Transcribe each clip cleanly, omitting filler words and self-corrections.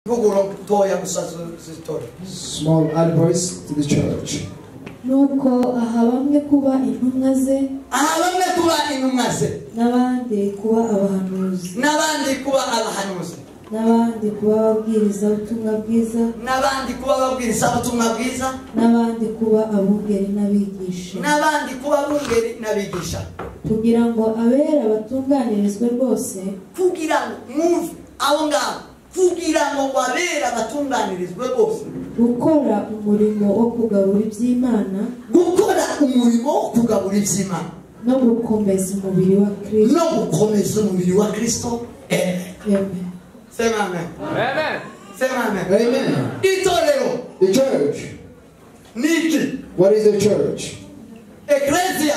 Small advice to the church. Nuko aha bamwe kuba intumwa ze, n'abandi kuba abahanuzi, n'abandi kuba ababwirizabutumwa bwiza, n'abandi kuba abungeri n'abigisha, kugira ngo abera batunganirizwe rwose, kugira ngo mwumve abo ngabo, kugira ngo abera batunganirizwe rwose, gukora umurimo wo kugabura iby'Imana, gukora umurimo wo kugabura iby'Imana, no gukomeza umubiri wa Kristo, no gukomeza umubiri wa Kristo. Amen. Sema amen. Amen. Sema amen. Amen. Itorero. The church. Niki. What is the church? Ecclesia.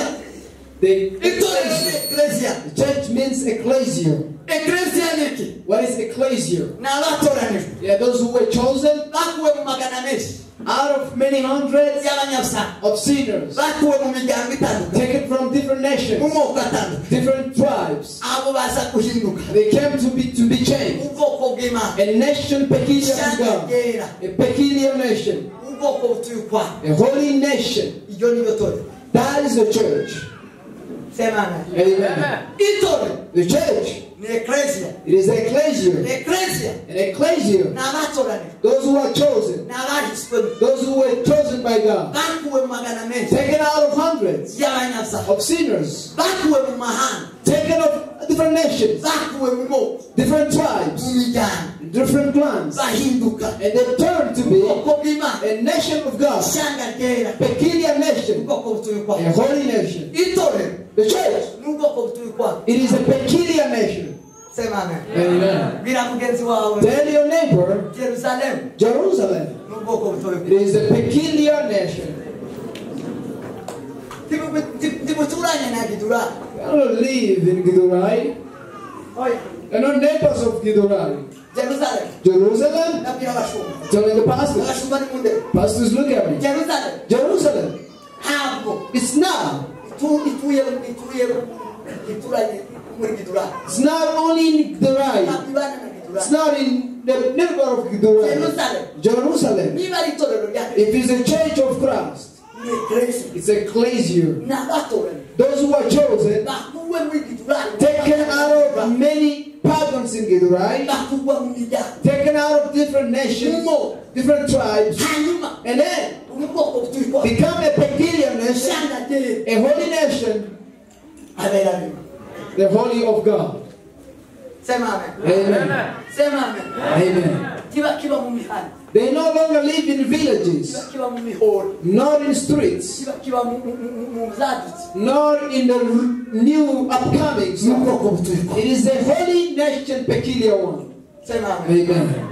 The ecclesia. The church means ecclesia. Ecclesia niki. What is ecclesia? N'abatoranijwe. Yeah, those who were chosen bakuwe mu magana menshi, out of many hundreds y'abanyabyaha, of sinners, bakuwe mu miryango itandukanye, taken from different nations, mu moko atandukanye, different tribes. Abo baza guhinduka. They came to be changed. Ubwoko bw'Imana. A nation peculiar to God. A peculiar nation. Ubwoko butuye ukwaho. A holy nation. Iryo ni ryo torero. That is the church. Sema amen. Amen. Itorero. The church. Ni ecclesia. It is ecclesia. Ecclesia. An ecclesia. N'abatoranijwe. Those who are chosen. N'abahiswemo. Those who were chosen by God. Bakuwe mu magana menshi. Taken out of hundreds y'abanyabyaha. of sinners. Bakuwe mu mahanga. Taken of different nations. Bakuwe mu moko. Different tribes. Mu miryango. Different clans. Bahinduka. And they turned to be ubwoko bw'Imana. a nation of God. Ishyanga ryera. Peculiar nation. Ubwoko butuye ukwaho. A holy nation. Itorero. The church. N'ubwoko butuye ukwaho. It is a peculiar nation. Sema amen. Amen. Bwira mugenzi wawe. Tell your neighbor. Jerusalem. Jerusalem. N'ubwoko butuye ukwaho. It is a peculiar nation. Ntimuturanye na Githurai. I don't live in Githurai. Oya. They're not neighbors of Githurai. Jerusalem. Jerusalem. Nabwira abashumba. Telling the pastors. Abashumba ni munde. Pastors, look at me. Jerusalem. Jerusalem. Ntabwo. It's not. Ituye muri Githurai. It's not only in Githurai. Ntabwo ibana na Githurai. It's not in the neighbor of Githurai. Jerusalem. Jerusalem. Niba ari itorero rya Kristo. If it's a church of Christ, Ni ecclesia. it's ecclesia. N'abatoranijwe. Those who are chosen, Bakuwe muri Githurai. taken out of many pagans in Githurai, Bakuwe mu miryango. taken out of different nations, Mu moko. different tribes, Hanyuma and then ubwoko butuye ukwaho. become a peculiar nation, Ishyanga ryera. a holy nation, Abera b'Imana. the holy of God. Sema amen. Amen. Sema amen. Amen. Kiba kiba mu mihanda. They no longer live in villages, Kiba kiba mu mihoro. not in streets, Kiba kiba mu zadutse. nor in the new upcoming stuff. N'ubwoko butuye ukwaho. It is a holy nation, peculiar one. Sema amen. Amen.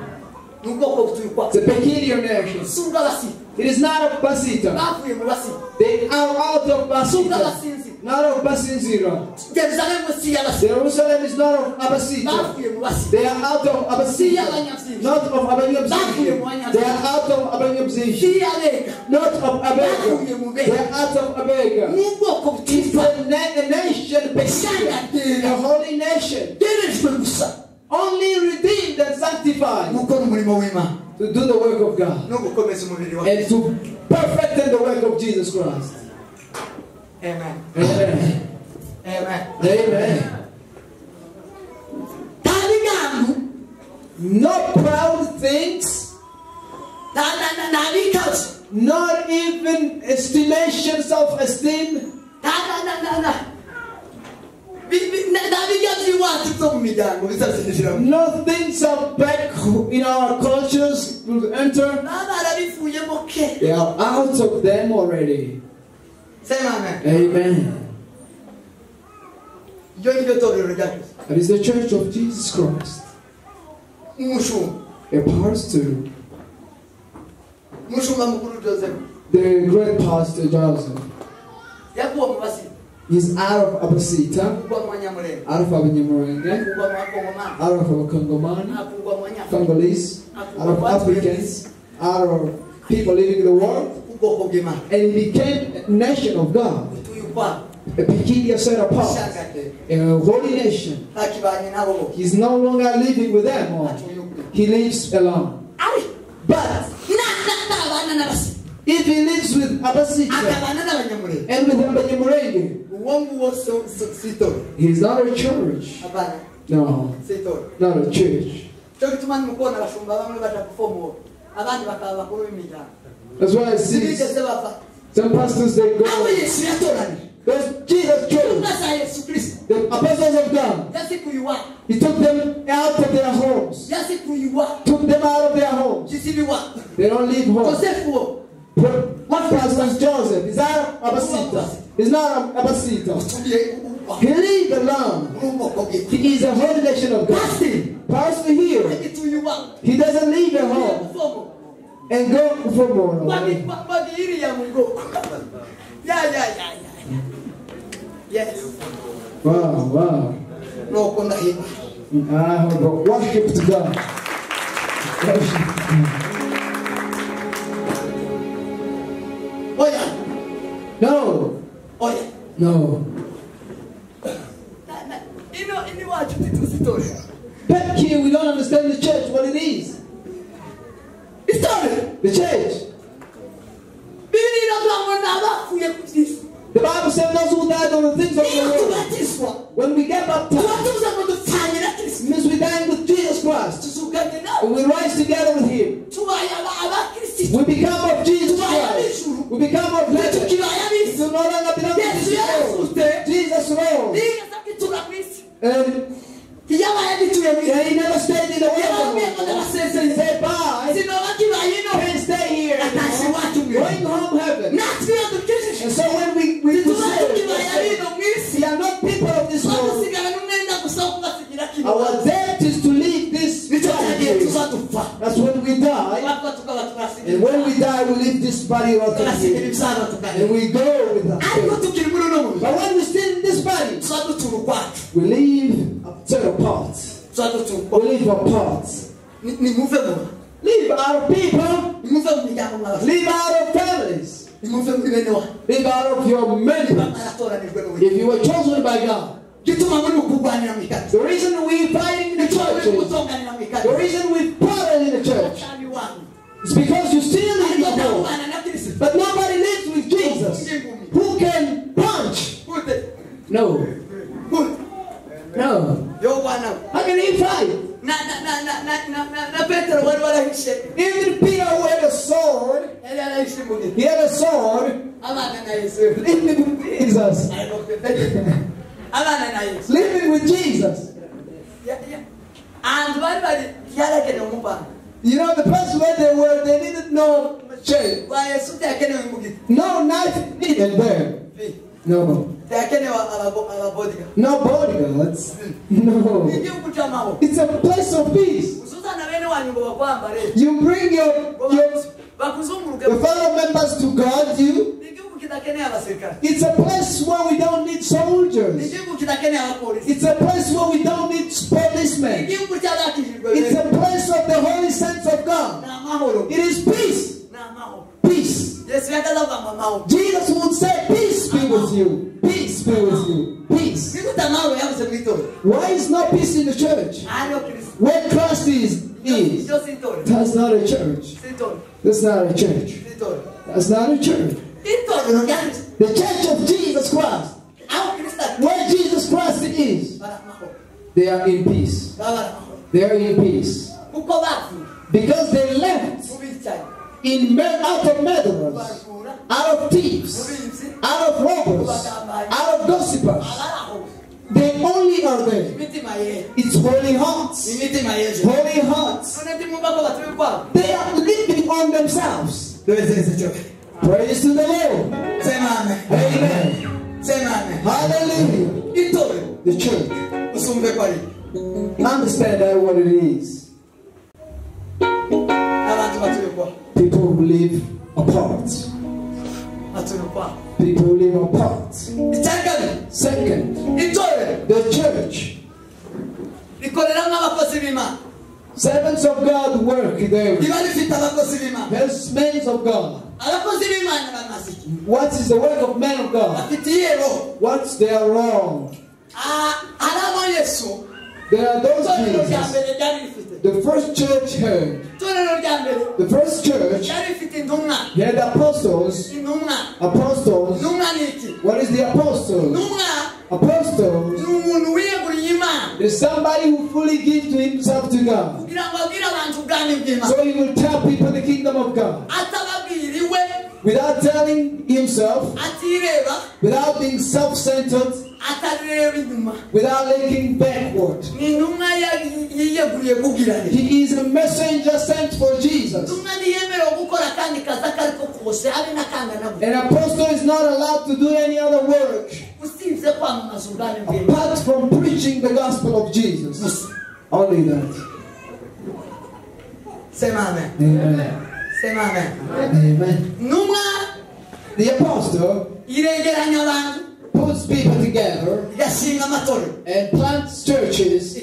N'ubwoko butuye ukwaho. It's a peculiar nation. Si ubw'abasita. It is not of Basita. Bavuye mu basita. They are out of Si Basita, ubw'abasinzi. not of Basinzira. Jerusalem si iy'abasita. Jerusalem is not of Abasita. Bavuye mu basita. They are out of Si Abasita, iy'abanyabyishi. not of Abanyabzishi. They are out of Abanyabzishi, Si iy'abega. not of Abega. They are out of Abega. N'ubwoko butuye It's ukwaho. a nation peculiar, a holy nation, Yerejwe gusa only redeemed and sanctified gukora umurimo w'Imana to do the work of God no gukomeza umubiri wa and to perfect the work of Jesus Christ. Amen. Amen. Amen. Amen. Nta bigambo, No proud things, nta bikazo, not even estimation, self-esteem, nta nta bijya by'iwacu byo mu miryango bizazinjiramo. no things are back in our cultures will enter. Baba barabivuyemo kera. They are out of them already. Sema amen. Amen. Iryo ni ryo torero rya Kristo. That is the church of Jesus Christ. Umushumba. A pastor, Umushumba mukuru Joseph. the great pastor Joseph, Yakuwe mu basita. is out of Abasita, Akurwa mu Banyamulenge. out of Abanyamulenge, Akurwa mu Bakongomani. out of Abakongomani, Akurwa mu Banyafurika. Congolese, out of Africans, out of people living in the world, Ubwoko bw'Imana. and he became a nation of God, Butuye ukwaho. a peculiar set apart, a holy nation. Ntakibanye nabo bo. He's no longer living with them. Atuye ukwe. He lives alone. But if he lives with Abasita and with Abanyamurenge, he's not a church. No, not a church. That's why I see some pastors, they go. Those Jesus chose the apostles of God. He took them out of their homes. Took them out of their homes. They don't leave home. One pastor is Joseph. He's not Abasita. He's not Abasita. He lives alone. He is a holy nation of God. Pastor here, he doesn't leave at home and go for more. Yes. Wow, wow. I have worship to God. Worship to God. No. No. Back here, we don't understand the church, what it is. The church. The Bible says those who died on the things of the world. When we get baptized, it means we die with Jesus Christ. And we rise together with Him. We become of Jesus Christ. We become of heaven. We do no longer belong to this world. Jesus rose. And he never stayed in the world. He said, bye. I can't stay here anymore. Going home heaven. And so when we say, we are not people of this world. Our debt is to leave this body. That's when we die. And when we die, we leave this body out of here. And we go with that. But when we still in this body, we live set apart. We live apart. Leave our people. Leave out of families. Leave out of your members. If you were chosen by God. The reason we fight in the church, the reason we quarrel in the church, is because you still live in the world. But nobody lives with Jesus. Who can punch? No. No. How can he fight? Even Peter, who had a sword, he had a sword, living with Jesus. Living with Jesus. You know, the place where they were, they didn't know machete. No knife needed there. No. No bodyguards. No. It's a place of peace. You bring your fellow members to guard you. It's a place where we don't need soldiers. It's a place where we don't need policemen. It's a place of the holy sense of God. It is peace. Peace. Jesus would say, peace be with you. Peace be with you. Peace. Why is no peace in the church? Where Christ is. That's not a church. That's not a church. That's not a church. The church of Jesus Christ, where Jesus Christ is, they are in peace. They are in peace. Because they left in out of murderers, out of thieves, out of robbers, out of gossipers. They only are there. It's holy hearts. Holy hearts. They are living on themselves. Praise to the Lord. Amen. Hallelujah. The church. Understand that what it is. People who live apart. People who live apart. Second, the church. Servants of God work there. There's men of God. What is the work of men of God? What's their role? There are those Jesus. The first church heard. The first church had apostles. Apostles. What is the apostles? Apostles is somebody who fully gives to himself to God. So he will tell people the kingdom of God. Without telling himself, without being self-centered, without looking backward. He is a messenger sent for Jesus. An apostle is not allowed to do any other work apart from preaching the gospel of Jesus. Only that. Amen. Amen. The apostle puts people together and plants churches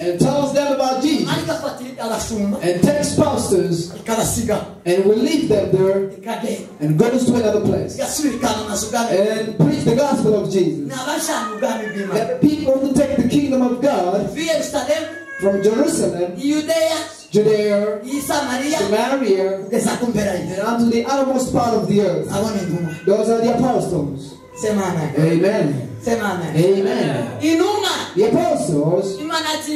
and tells them about Jesus and takes pastors and will leave them there and goes to another place and preach the gospel of Jesus. And people who take the kingdom of God from Jerusalem, Judea, Samaria, and unto the uttermost part of the earth. Those are the apostles. Amen. Amen. The apostles, he manages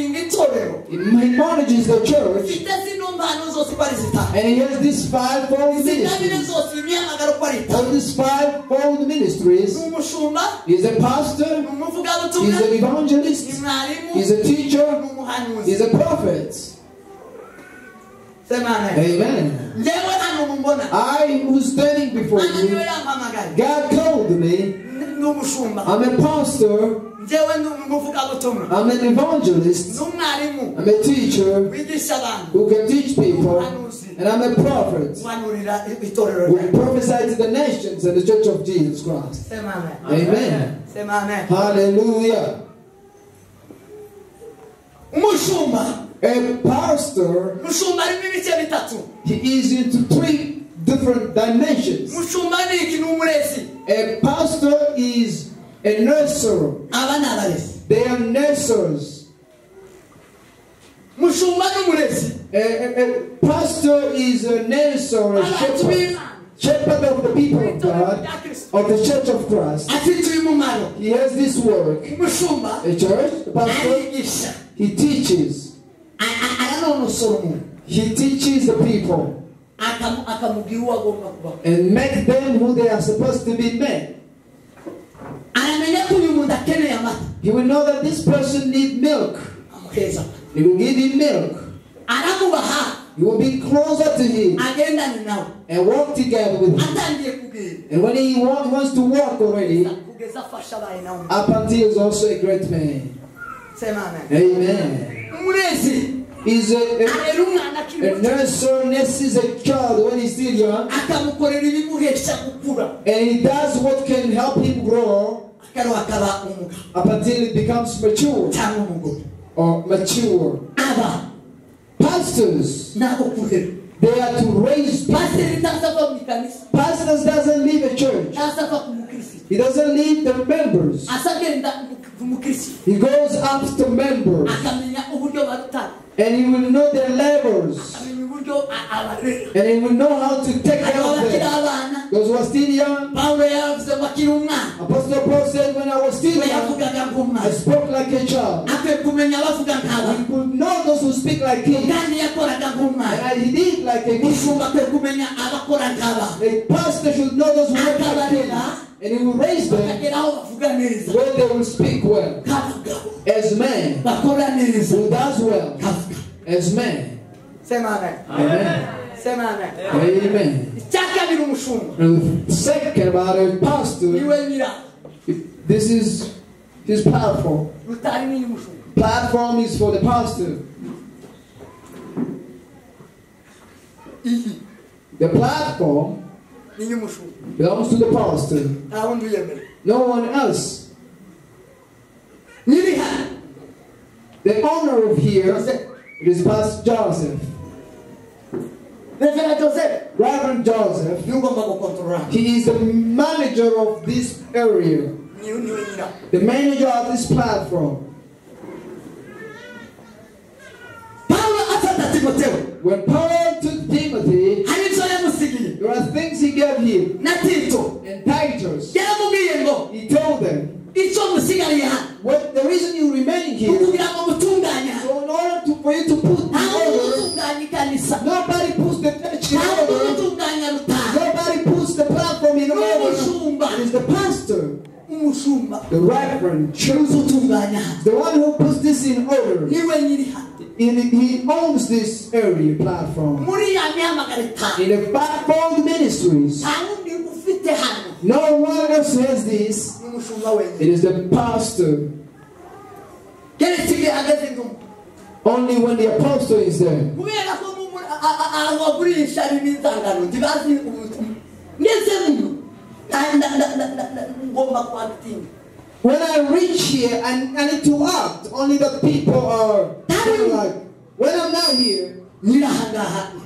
the church, and he has these fivefold ministries. All these fivefold ministries. He's a pastor, he's an evangelist, he's a teacher, he's a prophet. Amen. I who's standing before you, God called me. I'm a pastor. I'm an evangelist. I'm a teacher who can teach people. And I'm a prophet who prophesy to the nations and the church of Jesus Christ. Amen. Hallelujah. A pastor, he is into three different dimensions. A pastor is a nurserer. They are nurserers. A pastor is a nurserer, a shepherd. Shepherd of the people of God, of the church of Christ. He has this work. A church, the pastor, he teaches. He teaches the people and make them who they are supposed to be made. He will know that this person needs milk. He will give him milk. He will be closer to him and walk together with him. And when he wants to walk already, up until he is also a great man. Amen. Is a nurser nurses a child when he's still young, and he does what can help him grow up until he becomes mature or mature. Pastors, they are to raise people. Pastors doesn't leave a church. He doesn't leave the members. He goes up to members, and he will know their levels, and he will know how to take care of them. Those who are still young, Apostle Paul said, when I was still young, I spoke like a child. He could know those who speak like him, and he did like a king. A pastor should know those who work like him, and he will raise them where they will speak well, as men who does well, as men. Amen. Amen. And the second about a pastor, this is his platform. Platform is for the pastor. The platform belongs to the pastor. No one else. The owner of here is Pastor Joseph. Reverend Joseph, he is the manager of this area, the manager of this platform. Timoteyo, When Paul took Timothy, hari ibyo yamusigiye there are things he gave him. Na Tito. And Titus, Yaramubwiye ngo he told them, icyo musigariye hano what the reason you remain here, kugira ngo mutunganye hano. so in order for you to put in Nta wundi order, utunganya ikanisa, nobody puts the church in nta wundi order, utunganya rutanga, nobody puts the platform in order. n'umushumba, It is the pastor, umushumba the reverend, niwe utunganya hano, the one who puts this in order. niwe nyiri hano. He owns this area platform. Muri ya mihamagaro itanu, In the fivefold ministries, nta wundi ufite hano, no one else has this. n'umushumba wenyine. It is the pastor. Keretse igihe hageze intumwa. Only when the apostle is there. Kubera ko ahantu bagurisha n'inzangano ntibazi ubutumwa, ngeze muno ngomba kuhatinga. When I reach here, I need to act. Only the people are like, when I'm not here, Nyirahangaha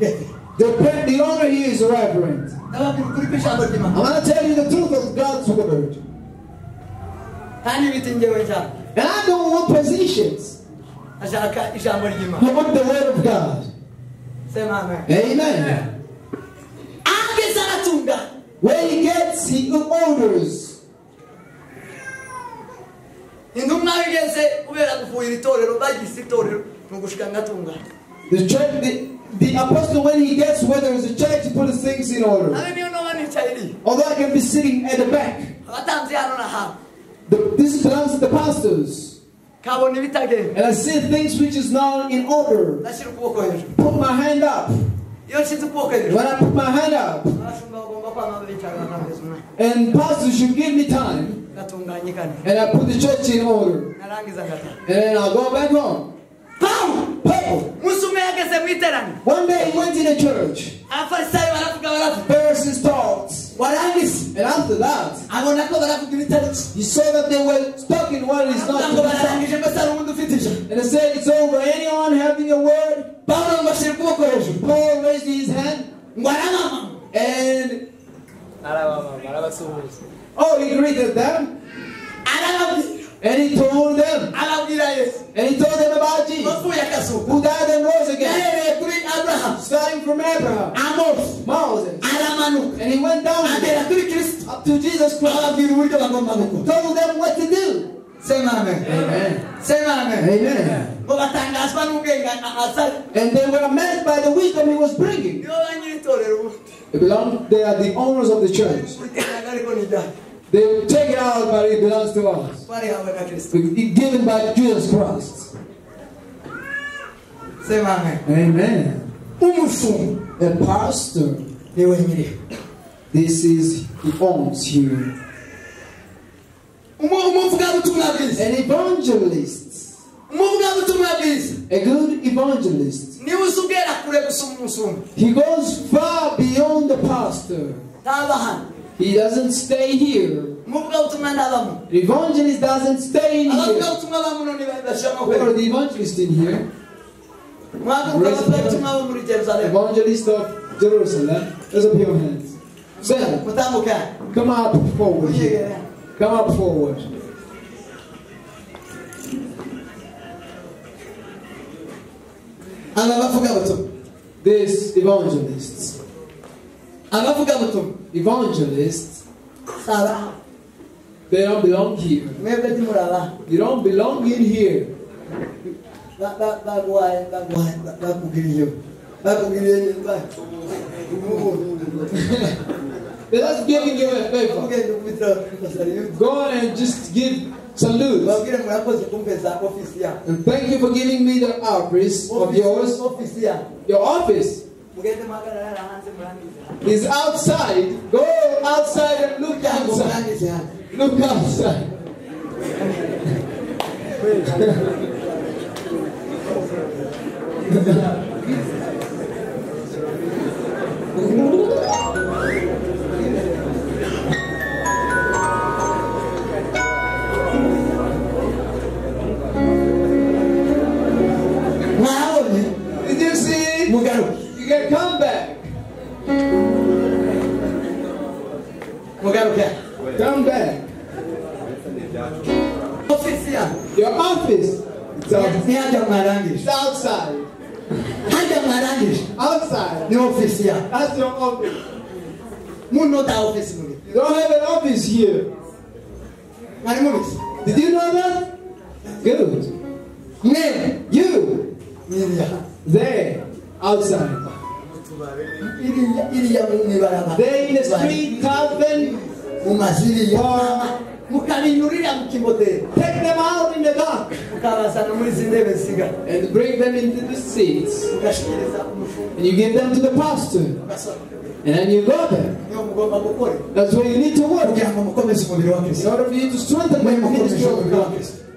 the owner here is a reverend. Ndababwira ukuri kw'ijambo ry'Imana. I'm going to tell you the truth of God's word. Kandi ibiti njyewe nshaka. And I don't want positions. Ashaka ijambo ry'Imana. I want the word of God. Sema amen. Amen. Ageze aratunga. When he gets, he orders. Intumwa igeze kubera gufuhira itorero, bagise itorero ni ugushika ngatungana. The church, the apostle, when he gets where there is a church, he puts things in order. Habe niyo noba nicaye iriya. Although I can be sitting at the back. Abatambyi hano na hano. This belongs to the pastors. Kabona ibitagenda. And I see things which is not in order. Ndashyira ukuboko hejuru. Put my hand up. Iyo nshyize ukuboko hejuru. When I put my hand up, Abashumba bagomba kwama bicara bakameza umwanya. and pastors should give me time, Ngatunganya ikanisa. and I put the church in order. Narangiza ngataha. And then I'll go back home. Pawulo! Paul! Umunsi umwe yageze mu iteraniro. One day he went in a church. Abafarisayo baravuga baravuga. Pharisees talked. Warangiza. And after that, Abona ko baravuga ibitari. he saw that they were talking what is not Aravuga to ngo be said. bararangije mbese hari uwundi ufite ijambo. And they said, it's over. Anyone having a word? Pawulo ngo ashyira ukuboko hejuru. Paul raised his hand. Ngo arabamama. And arabasuhuza. oh, he greeted them. Arababwira. And he told them. Arababwira Yesu. And he told them about Jesus, Wapfuye akazuka. who died and rose again. Yahereye kuri Abraham. Starting from Abraham, Amos. Moses. Aramanuka. And he went down Agera kuri Kristo. up to Jesus Christ. Ababwira uburyo bagomba gukora. Told them what to do. Sema amen. Amen. Sema amen. Amen. Ngo batangazwa n'ubwenge azanye. And they were amazed by the wisdom he was bringing. Nibo ba nyiri itorero ubu. They are the owners of the church. Kuriteganya ariko ni ibyaha. They take it out, but it belongs to us. Twarihawe na Kristo. It's given by Jesus Christ. Sema amen. Amen. Umushumba The pastor, niwe nyiri. this is, he owns here. Umuvugabutumwa bwiza. An evangelist. Umuvugabutumwa bwiza. A good evangelist. Niwe usubwira kure gusumba umushumba. He goes far beyond the pastor. Ntaba hano. He doesn't stay here. Umuvugabutumwa ntabamo. The evangelist doesn't stay in here. Abavugabutumwa ba muno ni bashyiramo Where are kwera. the evangelists in here? Mwavuga abavugabutumwa bo muri Jerusalem. Evangelist of Jerusalem. Raise up your hands. Stand. Mutambuke. Come up forward here. Come up forward. Aba bavugabutumwa. These evangelists. Abavugabutumwa. Evangelists. Saba. They don't belong here. Mwebwe ntimuraba. You don't belong in here. Baguhaye bakugiriye. Bakugiriye. They're just giving you a favor. Go on and just give salute. And thank you for giving me the office of yours. Your office is outside. Go outside and look outside. Look outside. Did you see? You can come back. Come back. Your office. It's outside. It's outside. Hajya mwarangije. Outside. Ni office ya. That's your office. Muno ta office muri. You don't have an office here. Mwari mubizi. Did you know that? Good. Mwe. You. Iriya. There. Outside. Iriya iriya mu ibarabara. There in the street, tavern, Mu mazu iriya. bar. Mukabinyurira mu kimoteri. Take them out in the dark Mukabazana muri izi ntebe zisigaye. and bring them into the seats. Mugashikiriza umushumba. And you give them to the pastor. Mugasohoka. And then you go there. Niyo mugomba gukora. That's where you need to work. Kugira ngo mukomeze umubiri wa In Kristo. order for you to strengthen the ministry of God,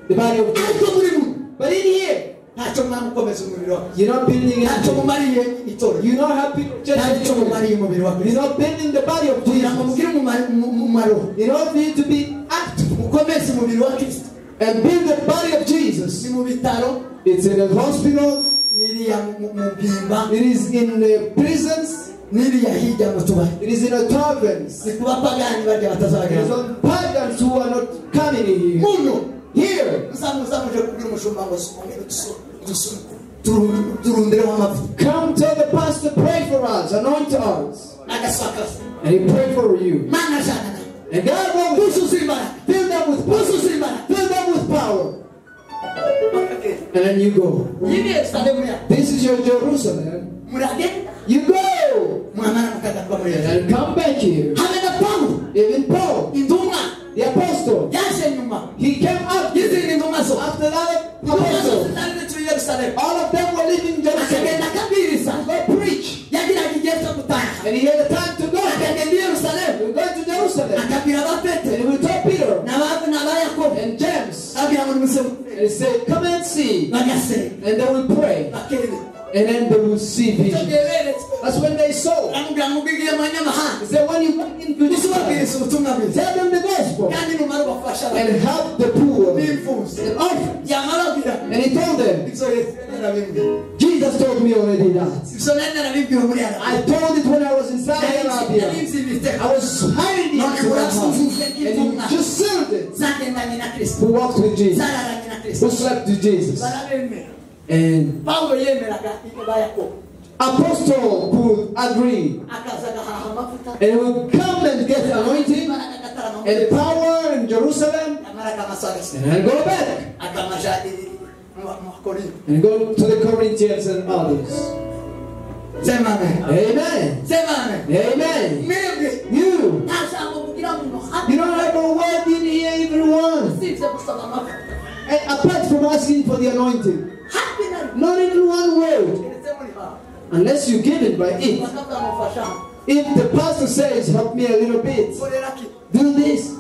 the body of Christ. Ariko muri mwe But in here, ntacyo mwamukomeza umubiri wa Kristo. you're not building Ntacyo anything. mumariye itorero. You're not helping church. Ntacyo mumariye umubiri wa You're Kristo. not building the body of Kugira ngo Jesus. mugire umumaro. In order for you to be active Mukomeze umubiri wa Kristo. and build the body of Jesus. Ni mu bitaro, It's in the hospitals, n'iriya mu mpimba, it is in the prisons, n'iriya hirya mu tubari. it is in the taverns. Ni ku bapagani barya It is batazabageraho. on pagans who are not coming here. Muno Here, muzamuza muje kubwira umushumba ngo turundireho amavuta. come tell the pastor, pray for us, anoint us. Agasakaza. And he pray for you. Mana jana nawe. And God will Wuzuza imbaraga. fill them with power. Wuzuza imbaraga. Fill them with power. And then you go. Iyi ni Yerusalemu yawe. This is your Jerusalem. Muragenda You go mwamara mukagaruka muri and Yerusalemu. then come back here. Habe na Pawulo Even Paul, intumwa the apostle, yaje nyuma he came up y'izindi ntumwa zose. after that Intumwa zose apostle. zari zituye i Yerusalemu. All of them were living in Jerusalem. Akagenda akabwiriza. They preach. Yagiraga igihe cyo gutaha. And he had a time to go. Akagenda i Yerusalemu. We go to Jerusalem. Akabwira aba And Petero he will tell Peter n'aba Yakobo. and James. Ababwira ngo nimuze And he said, come and see. bagasenga And they will pray. bakererwa. And then they will see Icyo vision. gihe beretswe. That's when they saw. Aramubwira ngo ubwire abanyamahanga. He said, when you went into Uze Jerusalem, ubabwiriza ubutumwa bwiza. tell them the gospel Kandi numara ubafasha and help the poor n'imfubyi. and orphans. Yamara ababwira And he told them, ibyo Yesu yari yarabibwiye. Jesus told me already that. Ibyo nari narabibwiwe muri I Arabiya. told it when I was in Saudi Nari Arabia. nzibitse. I was hiding it in my heart. And you just sealed it. Zagendanye na Kristo. Who walked with Jesus? Zararanye na Kristo. Who slept with Jesus? Barabemera. And Pawulo yemeraga ibyo ba Yakobo. apostle could agree Akaza agahaha amavuta. and would come and get anointing Imbaraga agatarama and power in Jerusalem Yamara akamaso agasiga. and then go back Akamaja mu Bakorinto. and go to the Corinthians and others. Sema amen. Amen. Sema amen. Amen. Mwebwe You, nta jambo mugira muno hano. you don't have a word in here, everyone. Usibye gusaba amavuta. And apart from asking for the anointing, Hafi na rimwe. not even one word, Keretse muri hawe. unless you give it by it. Bakavuga ngo mfasha. If the pastor says, help me a little bit, Korera ki? do this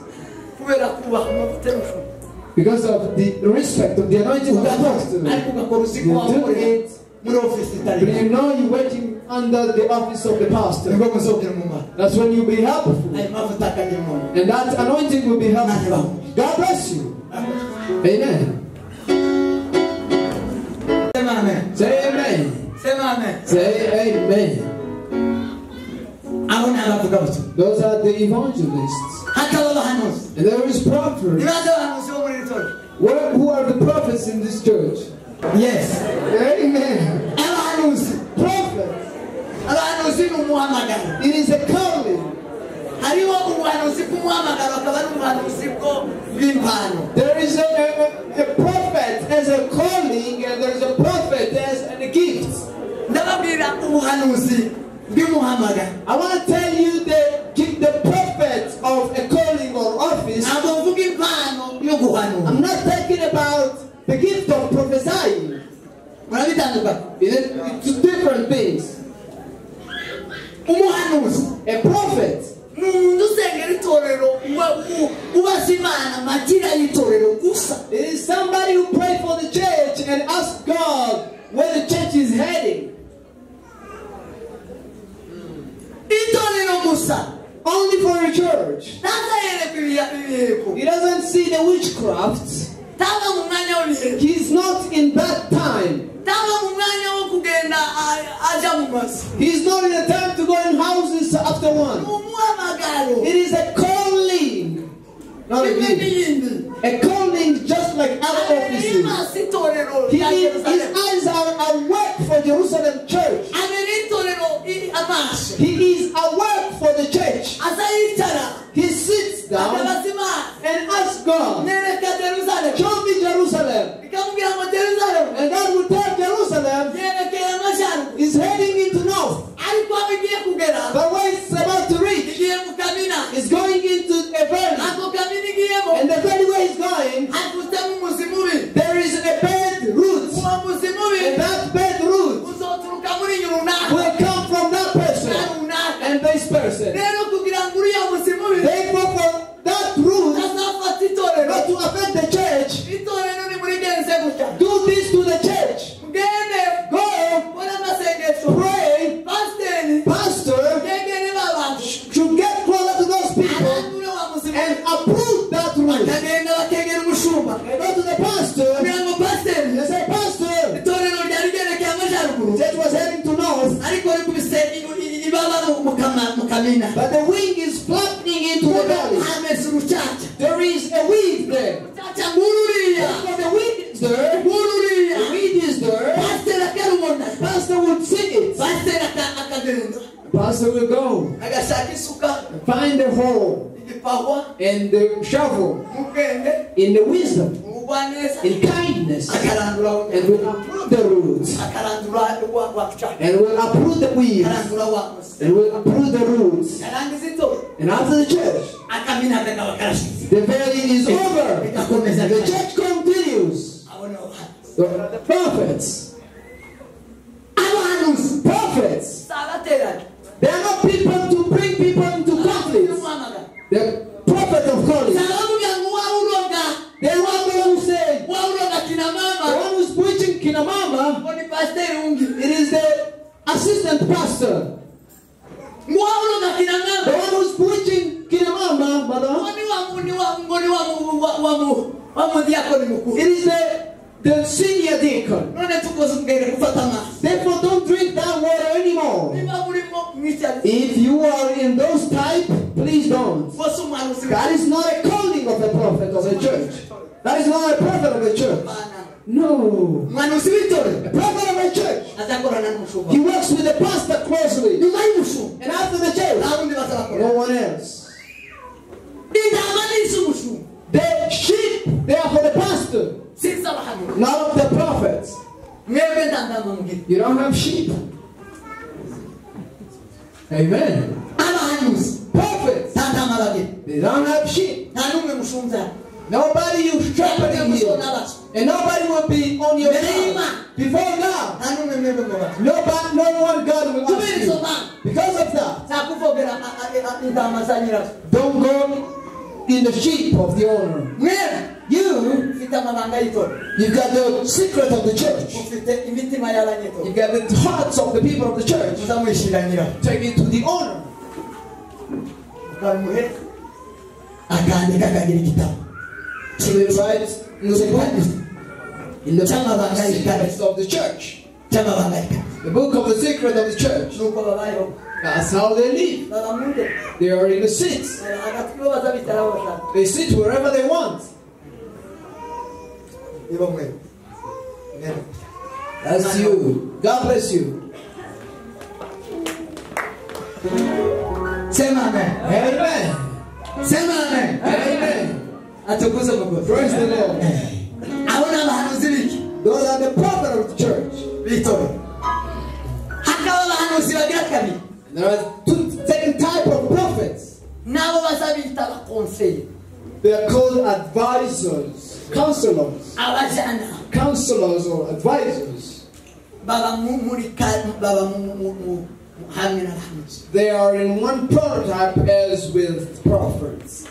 Kubera kubaha amavuta y'umushumba. because of the respect of the anointing of the pastor. Ariko ugakora uzi ko You do wakorera it, muri ofisi but itari. you know you're waiting under the office of the pastor. Nibwo muzogira umumaro. That's when you'll be helpful. Ayo mavuta akagira umumaro. And that anointing will be helpful. God bless you. Amen. Sema amen. Say amen. Sema amen. Say amen. Abo ni abavugabutumwa. Those are the evangelists. Hakaba abahanuzi. And there is prophets. Ni bande abahanuzi bo muri iri torero? Who are the prophets in this church? Yes. Amen. Abahanuzi. Prophets. Abahanuzi ni umuhamagaro. It is a calling. Hariho ubuhanuzi bw'umuhamagaro akaba ari ubuhanuzi bw'impano. There is a prophet as a calling and there is a prophet as a gift. Ndababwira ubuhanuzi bw'umuhamagaro. I want to tell you the prophet of a calling or office. Ntabwo mvuga impano yo guhanura. I'm not talking about the gift of prophesying. Murabitandukanya. It's different things. Umuhanuzi A prophet ni umuntu usengera itorero ubaza Imana amatira y'itorero gusa. It is somebody who pray for the church and ask God where the church is heading. Itorero gusa. Only for a church. Ntazayerekwa ibiheko. He doesn't see the witchcraft. Taba mu mwanya w'ibiheko. He's not in that time. Taba mu mwanya wo kugenda aja mu mazu. He's not in the time to go in houses after one. Umuhamagaro. It is a calling, not a gift. A calling just like other offices. His eyes are awake for Jerusalem church. He is awake for the church. He sits down and asks God, show me Jerusalem. And God will tell Jerusalem is heading into north. But where it's about to reach is going into a valley. And the valley where it's going, there is a bad root. And that bad root will come from that person and this person. Therefore, for that root not to affect the church, do this to the church. Go, pray, pastor should get closer to those people and uproot that root. They go to the pastor and say, Pastor, the church was heading to north, but the wing is flattening into the valley. There is a weed there. The weed is there. The weed is there. Pastor would see it. Pastor will go and find the hole and the shovel in the wisdom, in kindness, and will uproot the roots, and will uproot the weeds, and will uproot the roots. And after the church, the valley is over. The church continues. The prophets, prophets, they are not people to bring people into conflict. The prophet of God, the one who say, the one who's preaching Kinamama, it is the assistant pastor. The one who's preaching Kinamama, madam, it is the senior deacon. Therefore, don't drink that water anymore. If you are in those type, please don't. That is not a calling of a prophet of a church. That is not a prophet of a church. No. A prophet of a church, he works with the pastor closely. And after the church, no one else. The sheep, they are for the pastor, not of the prophets. You don't have sheep. Amen. Prophets, they don't have sheep. Nobody you shepherding here, and nobody will be on your side before God. Nobody, no one God will ask you. Because of that, don't go in the sheep of the owner. You've got the secret of the church. You've got the hearts of the people of the church. Take it to the owner. So they write in the book, in the book of the secrets of the church. The book of the secret of the church. That's how they live. They are in the seats. They sit wherever they want. That's you. God bless you. Amen. Amen. Amen. Praise the Lord. Those are the prophet of the church. There are two second type of prophets. They are called advisors, counselors, counselors or advisors. They are in one prototype as with prophets.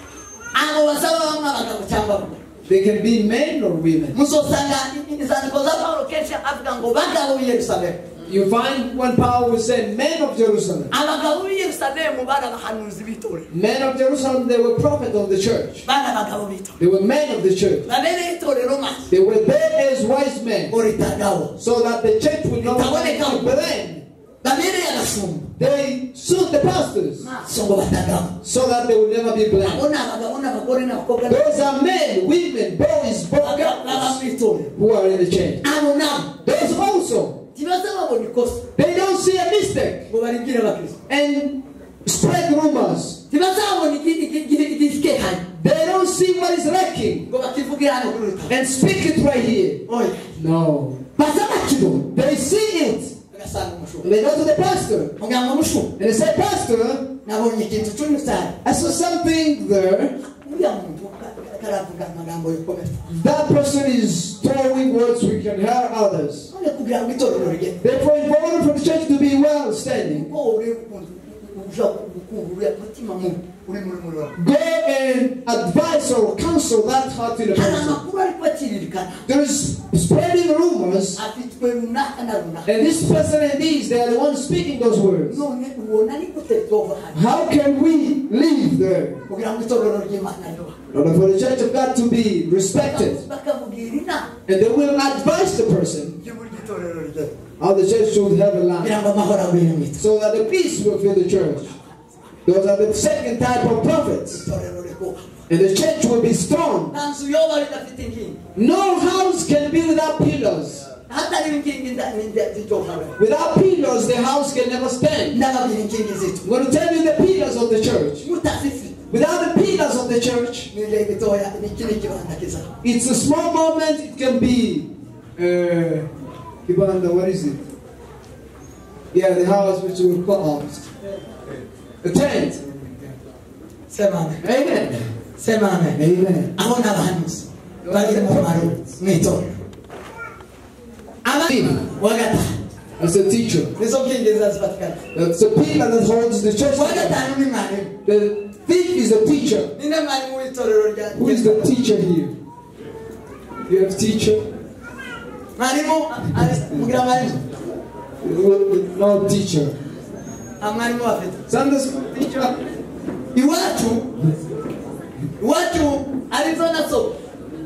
They can be men or women. You find one Paul will say, men of Jerusalem. Men of Jerusalem, they were prophets of the church. They were men of the church. They were there as wise men, so that the church would not be blamed. They sued the pastors. Amaso ngo batagamo. So that they will never be blind. Abo ni abagabo n'abagore n'abakobwa Those are men, women, boys, baba girls mu itorero. Who are in the church. Abo nabo Those also, ntibaza babona ikosa they don't see a mistake ngo baribwire abakristo. And spread rumors. Ntibazabona igikehanye They don't see what is lacking ngo bakivuge hano kuri rutare. And speak it right here. Oya. No. Baza bakibona They see it. bagasanga umushumba And they go to the pastor. kugira ngo umushumba And they say, "Pastor, nabonye ikintu cy'umusare I saw something there." Uriya muntu karavuga amagambo bikomeye. That person is throwing words we can hear others. None kugira ngo itorero rigende Therefore, in order for the church to be well standing, kuko urebe ukuntu ushobora gukura uriya mutima mubi uri muri muri wawe. Go and advise or counsel that heart in the Hari person. Amakuru ariko akiririkana There is spreading rumors, afitwe runaka na runaka. And this person and these, they are the ones speaking those words. None ubona ni gute twova hano How can we live there? Kugira ngo itorero ry'Imana ryubahwe. In order for the church of God to be respected, Bakamugira inama and they will advise the person y'uburyo itorero rigenda how the church should have a line, kugira ngo amahoro agwire mu itorero. So that the peace will fill the church. Those are the second type of prophets. Itorero rikubahwa. And the church will be strong. Nta nzu yoba idafite inkingi. No house can be without pillars. Hatari inkingi zitohagarara. Without pillars, the house can never stand. Ndababwira inkingi zito I'm going to tell you the pillars of the church. Mutazifite Without the pillars of the church, ni igihe gitoya n'iki ni ikibanda kizaba. It's a small moment. It can be, Kibanda, what is it? Yeah, the house which will collapse. The tent. Sema amen. Amen. Sema amen. Amen. Abo ni abahanuzi bagira umumaro mu itorero. Abandi wa gatanu As a teacher, nizo nkingi zizazifatikana. That's a pillar that holds the church. Wa gatanu ni mwarimu. The thief is a teacher. Ninde mwarimu w'itorero rya Who is the teacher here? You have teacher? Mwarimu mugira mwarimu. No teacher. Nta mwarimu bafite. Sunday school teacher. Iwacu iwacu arizo naso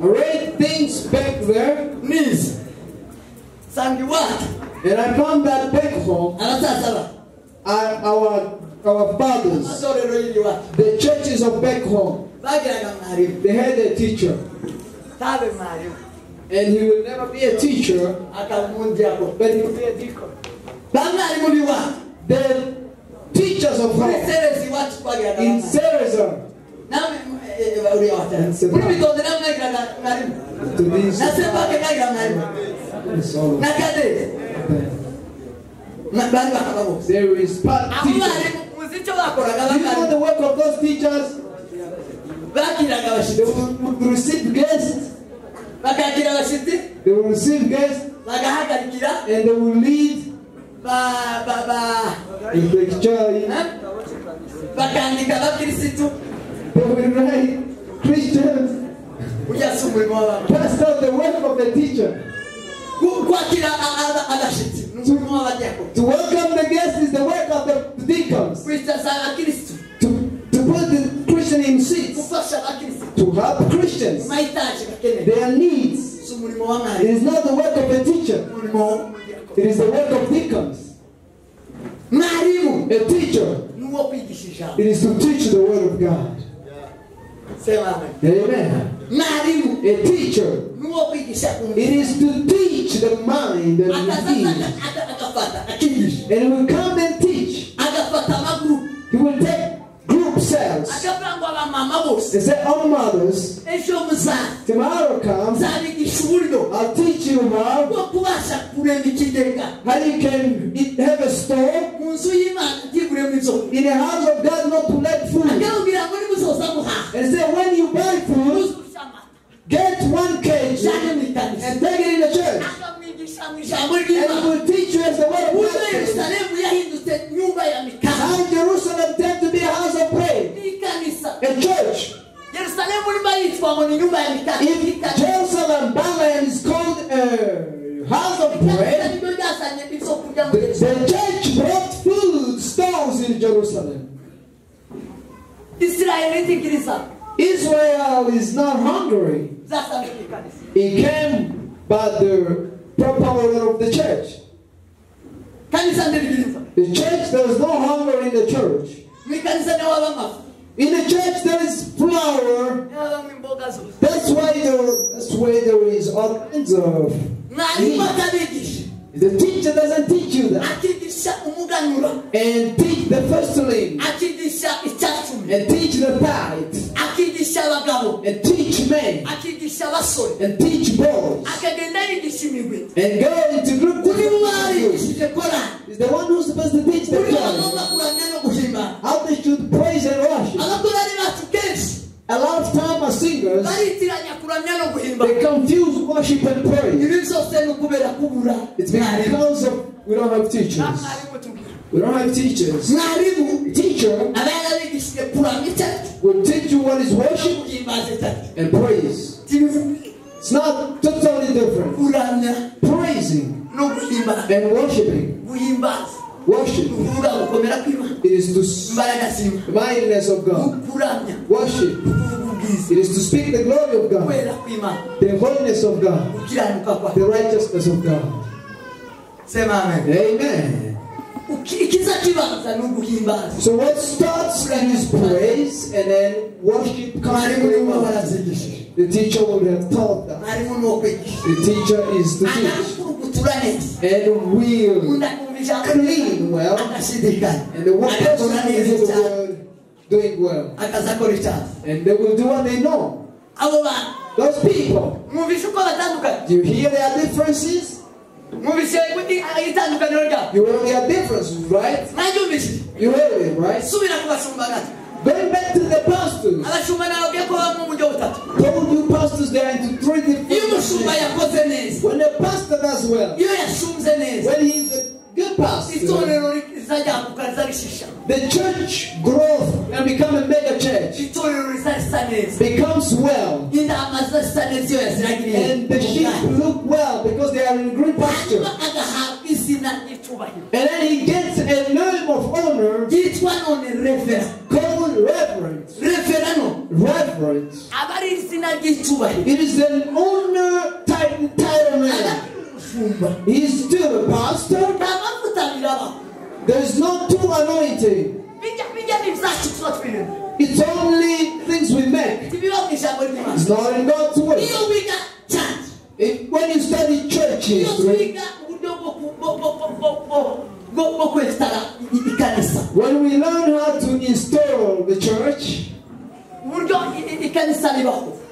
I read things back there, nize sanga iwacu and I found that back home, abasaza ba our fathers, amatorero y'iwacu the churches of back home, bagiraga mwarimu they had a teacher, tabe mwarimu and he will never be a teacher, akaba umudiyakoni but he will be a deacon. Ba mwarimu b'iwacu The teachers of muri home serezi iwacu twagiraga in ba mwarimu. Sereza Namwe uriya watari muri bitonde namwe mwagiraga mwarimu to these na sebake mwagira mwarimu it's all of na kadezi them. Bari bakaba bose There is part abo teachers. barimu muzi icyo bakoraga Do you know bakari the work of those teachers? Bakiraga They abashyitsi will receive guests. Bakakira abashyitsi They will receive guests bagahagarikira and they will lead ba ba ba the picture. Eh? Bakandika abakirisitu They will write Christians. Ujya si umurimo w'abana That's not the work of the teacher. Kwakira abashyitsi ni umurimo w'abadiyakoni. To welcome the guests is the work of the deacons. Kwicaza abakirisitu To put the Christian in seats. Gufasha abakirisitu To help Christians. Mu mahitaji bakeneye Their needs. Si umurimo wa It mwarimu is not the work of the teacher. Umurimo w'umudiyakoni It is the work of deacons. Mwarimu A teacher. Ni uwo kwigisha ijambo It is to teach the word of God. Sema amen. Amen. Mwarimu A teacher. Ni uwo kwigisha It is to teach the mind and the Akaza ears. Agafata akigisha And he will come and teach. Agafata amaguru He will take group cells. Akavuga ngo abamama bose They say, "Oh mothers, ejo muzaza tomorrow comes, nzabigisha uburyo I'll teach you how, bwo kubasha kurema ikigega how you can have a store mu nzu y'Imana ntiguremo inzoga in the house of God, not to lack food." Akababwira ngo nimuzoza muhaha And say, when you buy food, muzushe amata get 1 kg ujyane mu ikanisa and take it in the church. Akamwigisha mu ijambo And he ry'Imana will teach you as the word of uburyo God says. Yerusalemu yahindutse nyumba ya mikaka How Jerusalem tend to be a house of prayer, n'ikanisa a church. Yerusalemu niba yitwa ngo ni nyumba ya mikaka If n'ikanisa Jerusalem, Bethlehem is called a house of Ikanisa prayer, niryo ryazanye ibyo kurya muri the Yerusalemu church brought food stores in Jerusalem. Israel ntikiriza Israel is not hungry. Zasanzwe mu ikanisa It came by the proper order of the church. Kanisa ntirigiriza The church, there is no hunger in the church. In the church there is flour. That's why there is all kinds of meat. The teacher doesn't teach you that. And teach the firstling. And teach the tithe. And teach men. And teach boys. And go into group. Is the one who's supposed to teach the choir how they should praise and worship. A lot of time as singers, they confuse worship and praise. It's because of we don't have teachers. We don't have teachers. Teacher will teach you what is worship and praise. It's not totally different. Praising and worshiping. Worship. It is to the mightiness of God. Worship. It is to speak the glory of God, the holiness of God, the righteousness of God. Amen. So what starts in his praise and then worship comes. The teacher will have taught that. The teacher is to teach and will clean well, and the one person is the word doing well, and they will do what they know. Those people, do you hear their differences? You hear their differences, right? You hear it, right? Going back to the pastors, told you pastors they are into three different things. When the pastor does well, when he's a good pastor, the church growth and become a mega church, becomes well, and the sheep look well because they are in green pasture. And then he gets a name of honor called Reverend. Reverend. It is an honor title name. He is still a pastor. There is no two anointing. It's only things we make. It's not in God's word. When you study church history, when we learn how to install the church,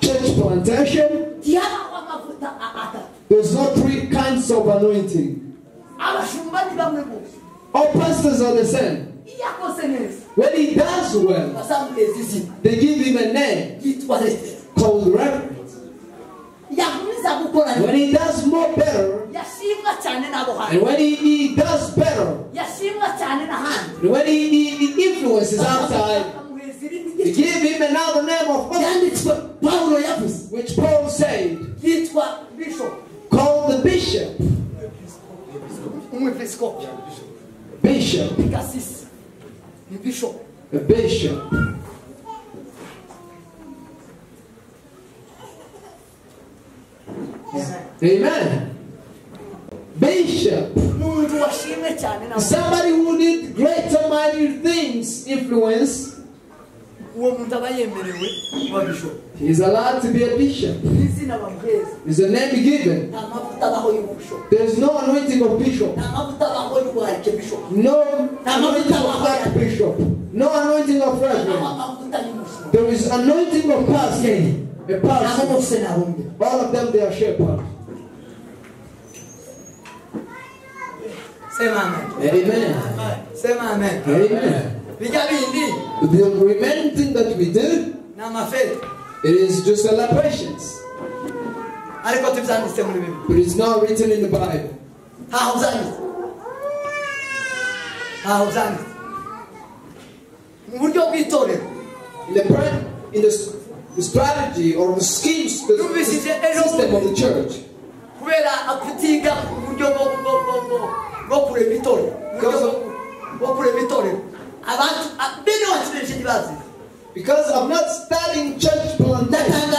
church plantation, there's not three kinds of anointing. All pastors are the same. When he does well, they give him a name called Reverend. When he does more better, and when he does better, and when he influences outside, they give him another name of honor, which Paul said, called the bishop. Bishop. A bishop. Amen. Bishop. Somebody who did greater mighty things influence. He is allowed to be a bishop. It's a name given. There is no anointing of bishop. No anointing of archbishop. No anointing of reverend. There is anointing of pastor. A pastor. All of them, they are shepherds. Amen. Amen. The remaining thing that we do, it is just celebrations. But it's not written in the Bible. In the strategy or the schemes, the system of the church. Because I'm not studying church plantation.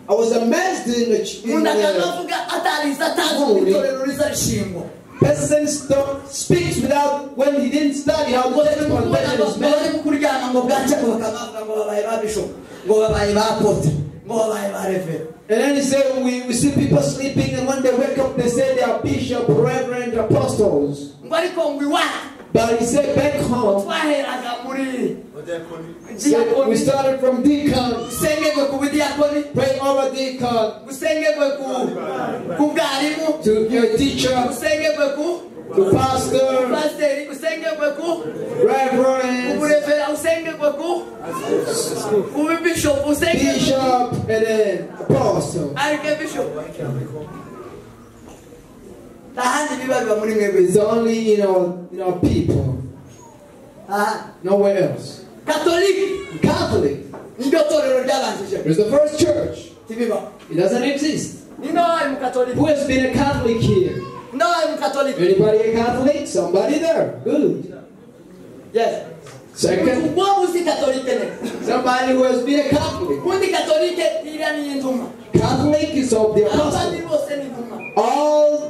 I was amazed in the Person speaks without when he didn't study how the church foundation is made. And then he said, we see people sleeping, and when they wake up, they say they are bishop, reverend, apostles. But he said back home, so we started from deacon. Pray over deacon. To your teacher, to pastor, reverend, bishop, and then apostle. It's only in our people. Nowhere else. Catholic. Catholic. It's the first church. It doesn't exist. Who has been a Catholic here? Anybody a Catholic? Somebody there. Good. Yes. Second, somebody who has been a Catholic. Catholic is of the apostles. All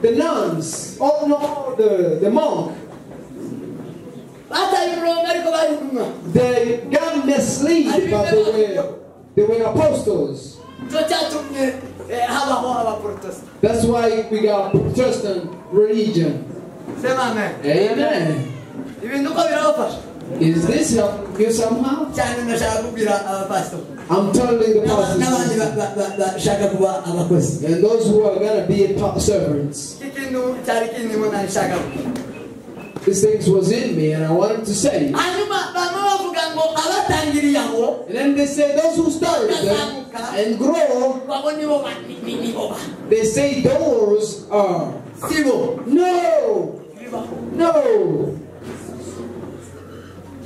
the nuns, all the monk, they got misled, but they were apostles. That's why we got Protestant religion. Amen. Is this helping you somehow? I'm telling the pastors and those who are going to be servants. These things was in me and I wanted to say. And then they say those who started them and grow, they say those are. No! No!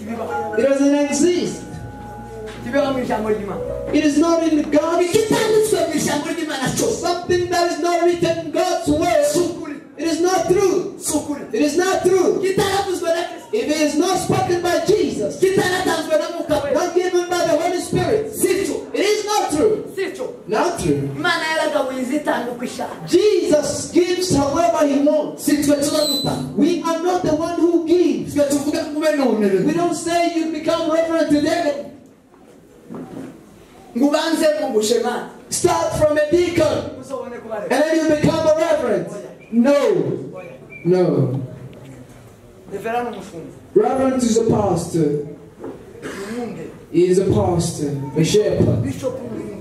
It doesn't exist. It is not in God's. Something that is not written in God's word. It is not true. It is not true. If it is not spoken by Jesus, not given by the Holy Spirit, it is not true. Not true. Jesus gives however he wants. We are not the one who gives. We don't say you become reverend today. Start from a deacon and then you become a reverend. No. No. Reverend is a pastor. He is a pastor, a shepherd.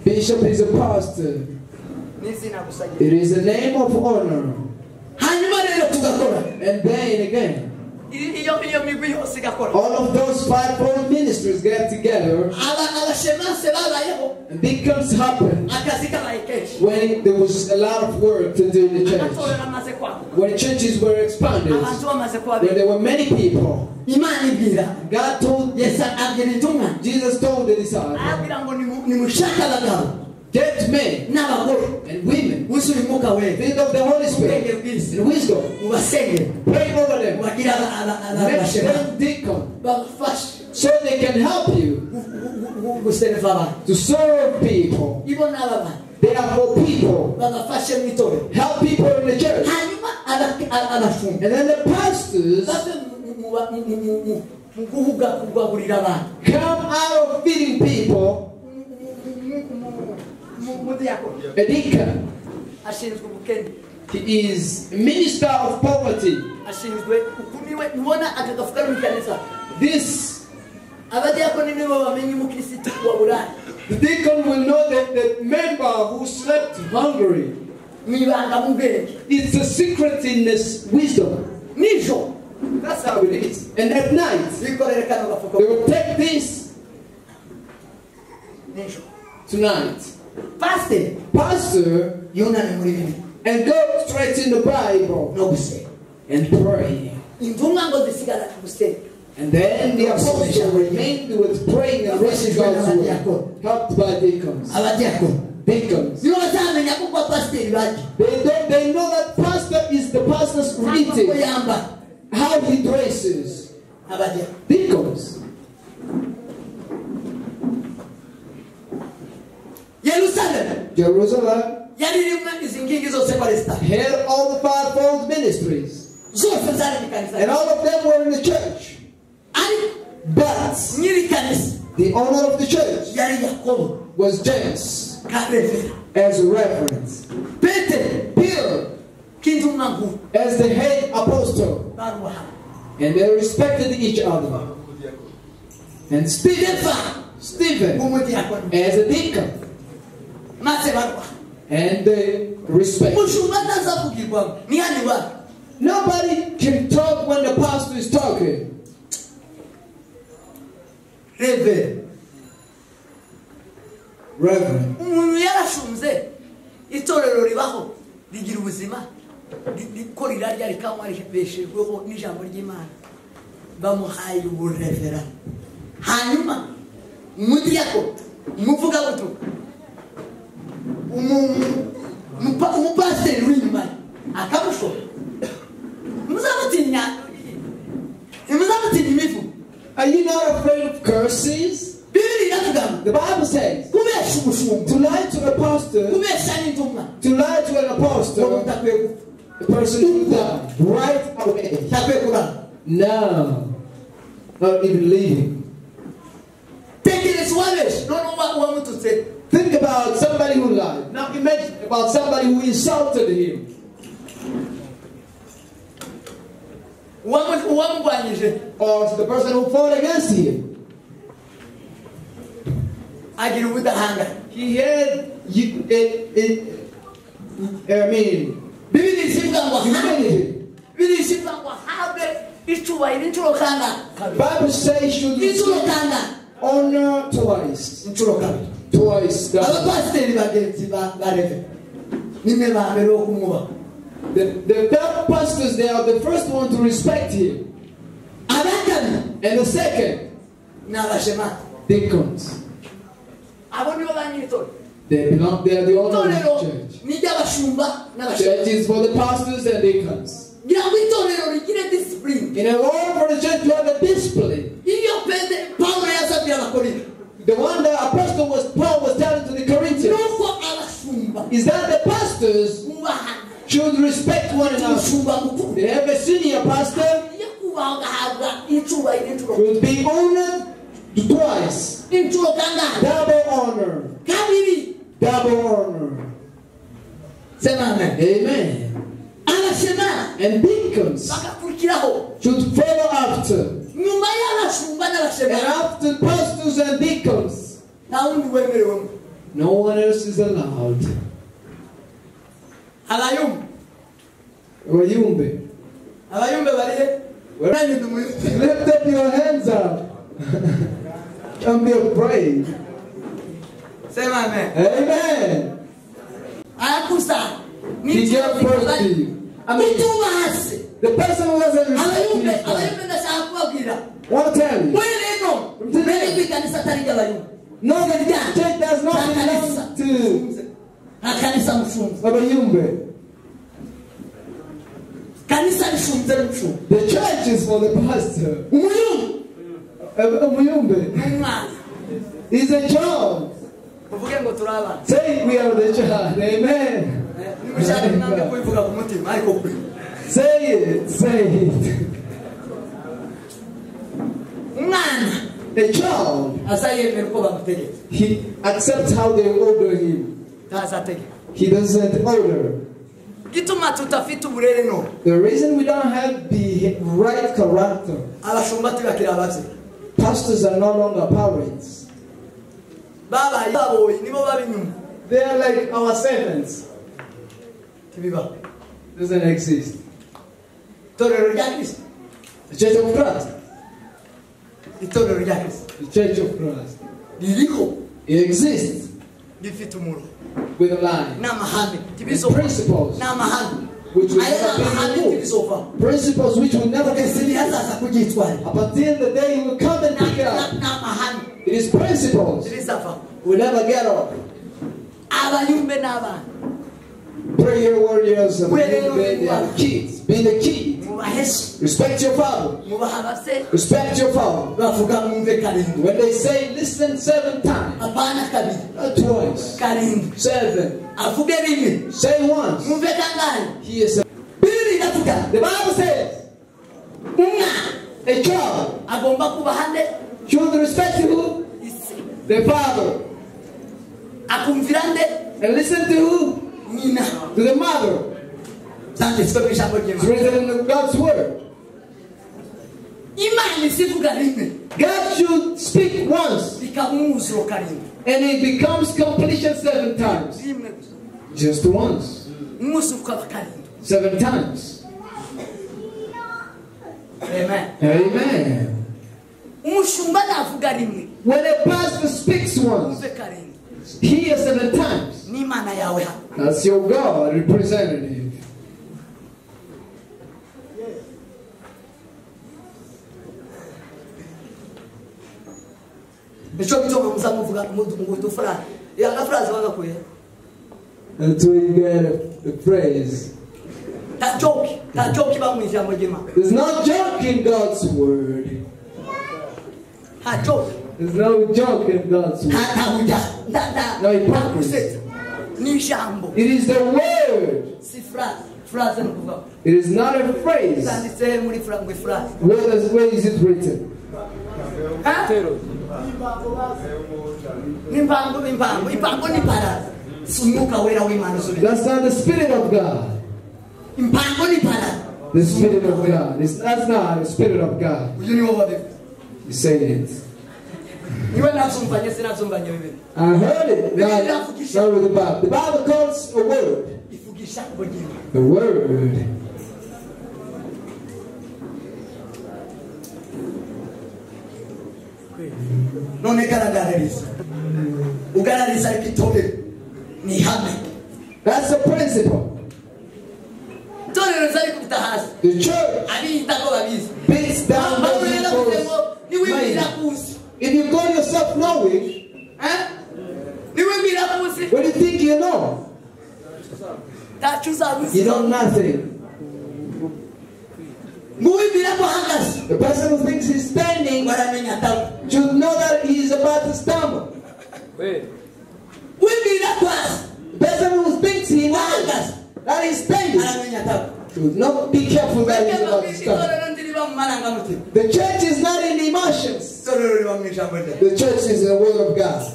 Bishop is a pastor. It is a name of honor. And then again, all of those fivefold ministries get together and deacons happen when there was a lot of work to do in the church. When churches were expanded, when there were many people, God told, Jesus told the disciples, get men and women filled of the Holy Spirit and wisdom. Pray over them. Make them deacon so they can help you to serve people. They are for people. Help people in the church. And then the pastors come out of feeding people. A deacon, he is minister of poverty. This, the deacon will know that the member who slept hungry. It's a secret in this wisdom. That's how it is. And at night, they will take this tonight. Pastor, and go straight in the Bible and pray. And then the apostle remained with praying and reading God's word, helped by deacons. Deacons. They know that pastor is the pastor's meeting, how he dresses. Deacons. Jerusalem. Yari irimo izi ngingi zose ko ari zitanu. He had all the fivefold ministries. Zose zari mu kanisa. And all of them were in the church. Ariko But nyiri kanisa the owner of the church yari Yakobo was James ka revera. as reverend. Petero Peter k'intumwa nkuru as the head apostle. barubaha. And they respected each other. And Stephen Umudiyakoni as a deacon. maze barubaha. And they respected. Umushumba ntazavugirwamo ni hano iwacu. Nobody can talk when the pastor is talking. Revera. Reverend. Umuntu yarashunze itorero ribaho rigira ubuzima ko rirarya rikanywa ribeshejweho n'ijambo ry'Imana bamuhaye uburevera. Hanyuma umudiyakoni umuvugabutumwa umupasiteri w'inyuma akamushora. Muzamutinya imivugo. Are you not afraid of curses? Bibiliya iravuga ngo The Bible says kubesha umushumba, to lie to a pastor, kubesha n'intumwa, to lie to an apostle, ngo utakwiye gupfa. the person should die right away. Ntakwiye kurara. No, not even leaving. Tekereza uwabesha noneho uwamututse. Think about somebody who lied. Now imagine about somebody who insulted him. Uwamurwanyije. Or the person who fought against him. Agira ubudahangarwa. He had, I mean, Bibiliya ivuga ngo humanity. Bibiliya ivuga ngo ahabwe icyubahiro inshuro kangahe? The Bible says should Inshuro kangahe? honor twice. Inshuro kabiri. Twice. Abapasiteri bagenzi ba Rev nimwe ba mbere bo kumwubaha. The fellow pastors, they are the first one to respect him. Aba kabiri And the second, ni abashemasi. deacons. Abo nibo ba nyir'itorero. They belong, they are the owner of the Itorero church. ni iry'abashumba n'abashemasi. Church is for the pastors and deacons. Ngira ngo itorero rigire discipline. In order for the church to have a discipline, Iyo Pawulo yasabye Abakorinto, the one that Apostle Paul was telling to the Corinthians, nuko abashumba is that the pastors bubahana. should respect one another. Umushumba mukuru They have a senior pastor iyo kubaha ugahabwa icyubahiro inshuro should be honored twice. inshuro kangahe? Double honor. Kabiri. Double honor. Sema amen. Amen. Abashemasi And deacons bagakurikiraho should follow after. nyuma y'abashumba n'abashemasi. And after pastors and deacons, nta wundi wemerewemo. no one else is allowed. Abayumbe. Abayumbe. Abayumbe bari he? Lift up your hands up. Don't be afraid. Sema amen. Amen. Arakusanya. He gave birth to you. I mean, the person who doesn't respect you. Abayumbe ndashaka kubabwira. I want to tell you. We rero mbere kw'ikanisa atari iry'abayumbe. No, the church does not belong to Nta kanisa mushumba. Abayumbe. Kanisa rishunze n'umushumba. The church is for the pastor. Umuyumbe. Umuyumbe. N'umwana. He's a child. Uvuge ngo turi abana. Say we are the child. Amen. Nimushaka namwe kubivuga ku mutima ariko kuri. Say it. Say it. Umwana. A child. Azayemera uko bamutegetse. He accepts how they order him. Ntazategeka. He doesn't order. Gituma tutafite uburere no. The reason we don't have the right character. Abashumba tubakira ababyeyi. Pastors are no longer parents. Babaye baboyi nibo babinyuma. They are like our servants. Tibiba. Doesn't exist. Itorero rya Kristo. The Church of Christ. Itorero rya Kristo. The Church of Christ. Ririho. It exists. Rifite umuro. With a line. N'amahame. And principles. N'amahame. Which will never be removed. Principles which will never be removed. Up until the day he will come and pick it up. It is principles. Will never get up. Abayumbe n'abana. Prayer warriors and they are kids. Be the kids. Respect your father. Respect your father. When they say listen 7 times, not twice, 7. Say once. He is a. The Bible says a child should respect who? The father. And listen to who? To the mother. It's written in God's word. God should speak once, and it becomes completion 7 times. Just once. 7 times. Amen. Amen. When a pastor speaks once, he is 7 times. That's your God representative. Until you get a phrase. There's no joke in God's word. There's no joke in God's word. No hypocrisy. It is the word. It is not a phrase. Where is it written? That's not the Spirit of God. The Spirit of God. That's not the Spirit of God. You say it. I heard it. Not with the Bible. The Bible calls a word. The word. That's the principle. The church beats down those people's. If you call yourself knowing, what do you think you know? You know nothing. The person who thinks he's standing should know that he is about to stumble. The person who thinks he knows that he's standing should not be careful that he's about to stumble. The church is not in emotions. The church is in the Word of God.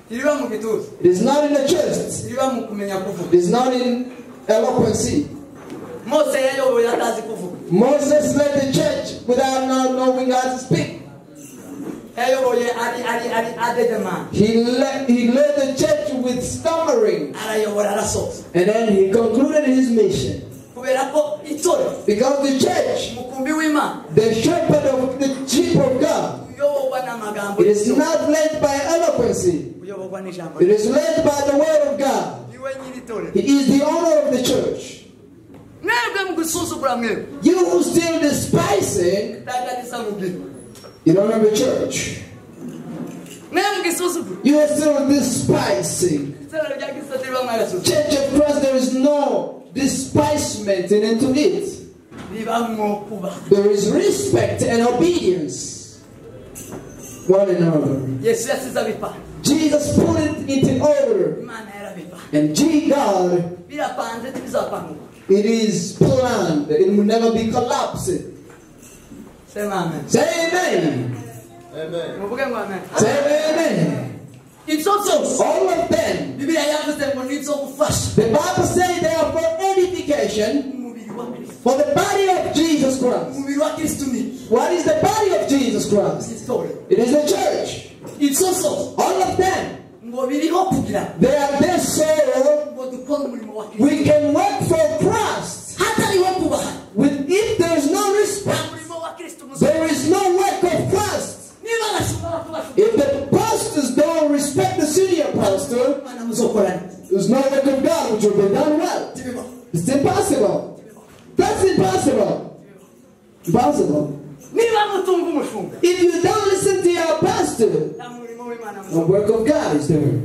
It is not in the chest. It is not in eloquency. Moses led the church without not knowing how to speak. He led the church with stammering. And then he concluded his mission. Because the church, the shepherd of the sheep of God, it is not led by eloquency. It is led by the word of God. He is the owner of the church. You who still despising, you don't have a church. You are still despising. Church of Christ, there is no despisement into it. There is respect and obedience one another. Jesus put it into order. And God, it is planned. It will never be collapsed. Say amen. Say amen. Amen. Say amen. All of them. The Bible says they are for edification, for the body of Jesus Christ. What is the body of Jesus Christ? It is the church. All of them. They are there so we can work for Christ. If there is no respect, there is no work of Christ. If the pastors don't respect the senior pastor, there's no work of God which will be done well. It's impossible. That's impossible. Impossible. If you don't listen to your pastor, the work of God is there.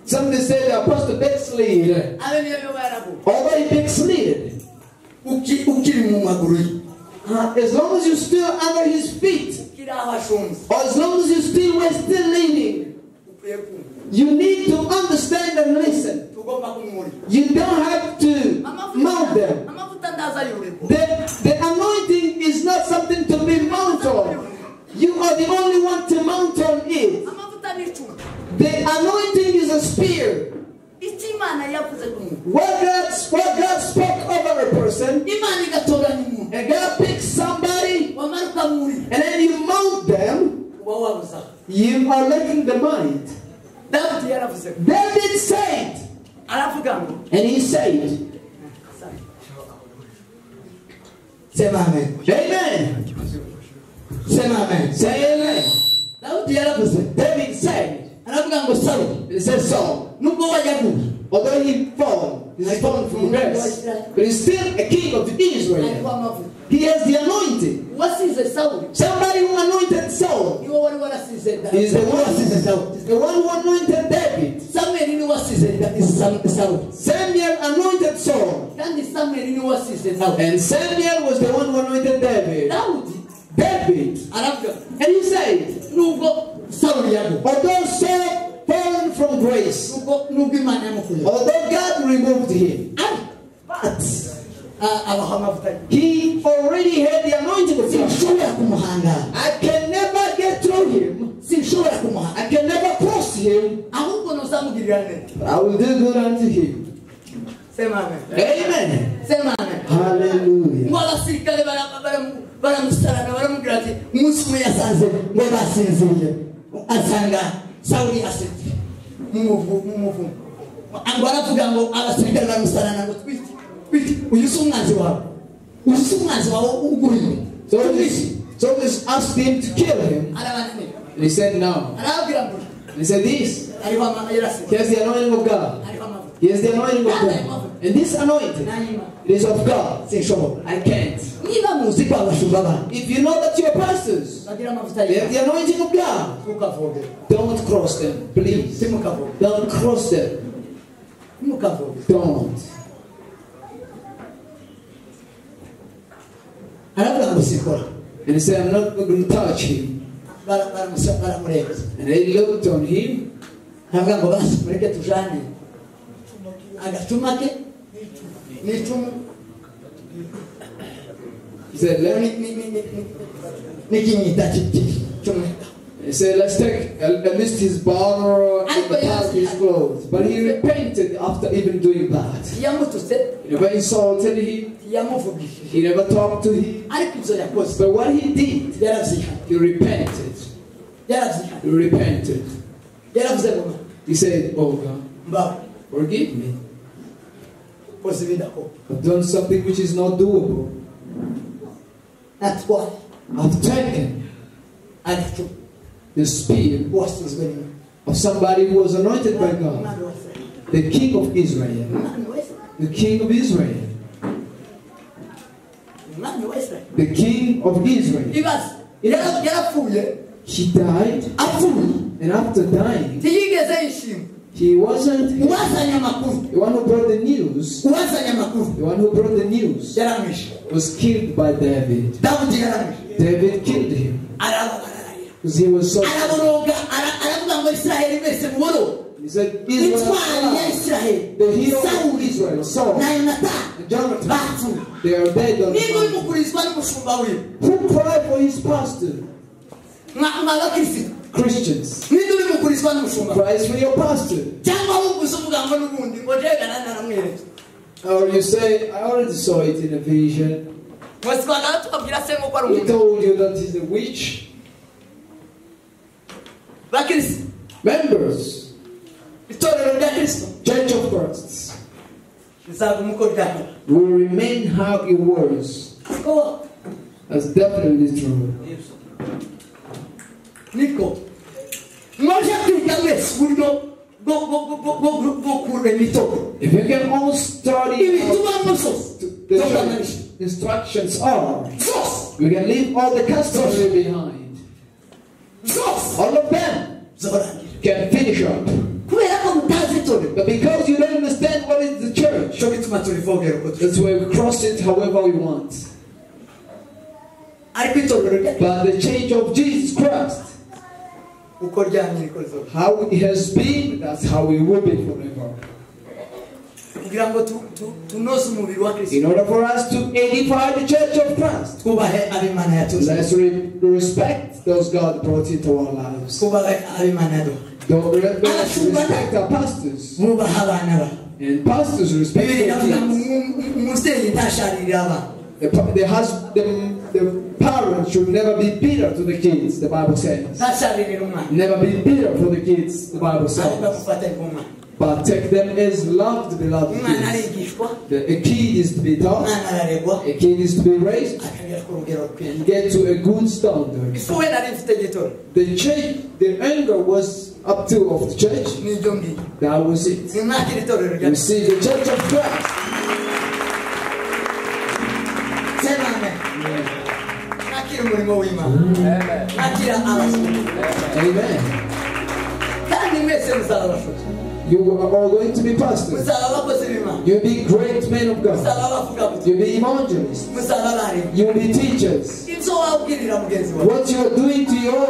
Somebody said the apostle backslid. Although he backslid, as long as you're still under his feet, or as long as you still were still leaning, you need to understand and listen. You don't have to mount them. The anointing is not something to be mounted on. You are the only one to mount on it. The anointing is a spear. What God spoke over a person, and God picks somebody, and then you mount them, you are lacking the mind. David said, and he said, Say amen. Amen. Say amen. Say amen. David said, he said Saul, although he fallen, he's fallen from grace, but he's still a king of Israel. He has the anointing. Somebody who anointed Saul is the one who anointed David. Samuel anointed Saul. And Samuel was the one who anointed David. David. And he said, although Saul fallen from grace, although God removed him, but he already had the anointing of God. I can never get through him. I can never cross him. But I will do good unto him. Amen. Amen. Hallelujah. So this asked him to kill him. And he said no. And he said this. He has the anointing of God. He has the anointing of God. And this anointing, it is of God. I can't. If you know that your pastors, they have the anointing of God, don't cross them, please. Don't cross them. Don't. And he said, I'm not going to touch him. And they looked on him. He said, let's take at least his borrow and the part of his clothes. But he repented after even doing that. He never insulted him. He never talked to him. But what he did, he repented. He repented. He said, oh God, forgive me. I've done something which is not doable. I've taken the spear of somebody who was anointed by God, the king of Israel. The king of Israel. The king of Israel. He died, and after dying, he wasn't the one who brought the news. The one who brought the news was killed by David. David killed him because he was so. He said, Israel, the hero of Israel, Saul and Jonathan, they are dead on the mountain. Who cried for his pastor? Christians. Cries for your pastor. Or you say, I already saw it in a vision. We told you that he's a witch. Members, Church of Christ will remain how it was. That's definitely true. If you can all study the instructions are, we can leave all the customary behind. All of them can finish up. itorero, But because you don't understand what is the church, cyo gituma turivogera uko that's why we cross it however we want. Ariko itorero rya But the change of Jesus Christ, uko ryamye niko rizoba. how it has been, that's how it will be forever. Kugira ngo tunoze umubiri wa Kristo, In order for us to edify the church of Christ, twubahe ab'Imana yatuze, let's respect those God brought into our lives. twubahe ab'Imana yaduha. Don't respect our pastors. Mwubahe abana babo. And pastors respect Bibiliya their iravuga ngo kids. umubyeyi ntasharira abana. The parents should never be bitter to the kids, the Bible says. Ntasharirira umwana. Never be bitter for the kids, the Bible Ahubwo says. agufate nk'umwana. But take them as loved, beloved Umwana kids. arigishwa, A kid is to be taught, umwana araregwa, a kid is to be raised, akagera ku rugero rukwiye. and get to a good standard. Ifu we nari mfite gitoro. The church, the anger was up to of the church. Nibyo ngiyo. That was it. Nimwakira itorero rya You see the church of Christ. Sema amen. Mwakira umurimo w'Imana. Mwakira abashumba. Amen. Kandi mwese muzaba abashumba. You are all going to be pastors. Muzaba abakozi b'Imana. You'll be great men of God. Muzaba abavugabutumwa. You'll be evangelists. Muzaba abarimu. You'll be teachers. Ibyo wabwirira mugenzi wawe, What you are doing to your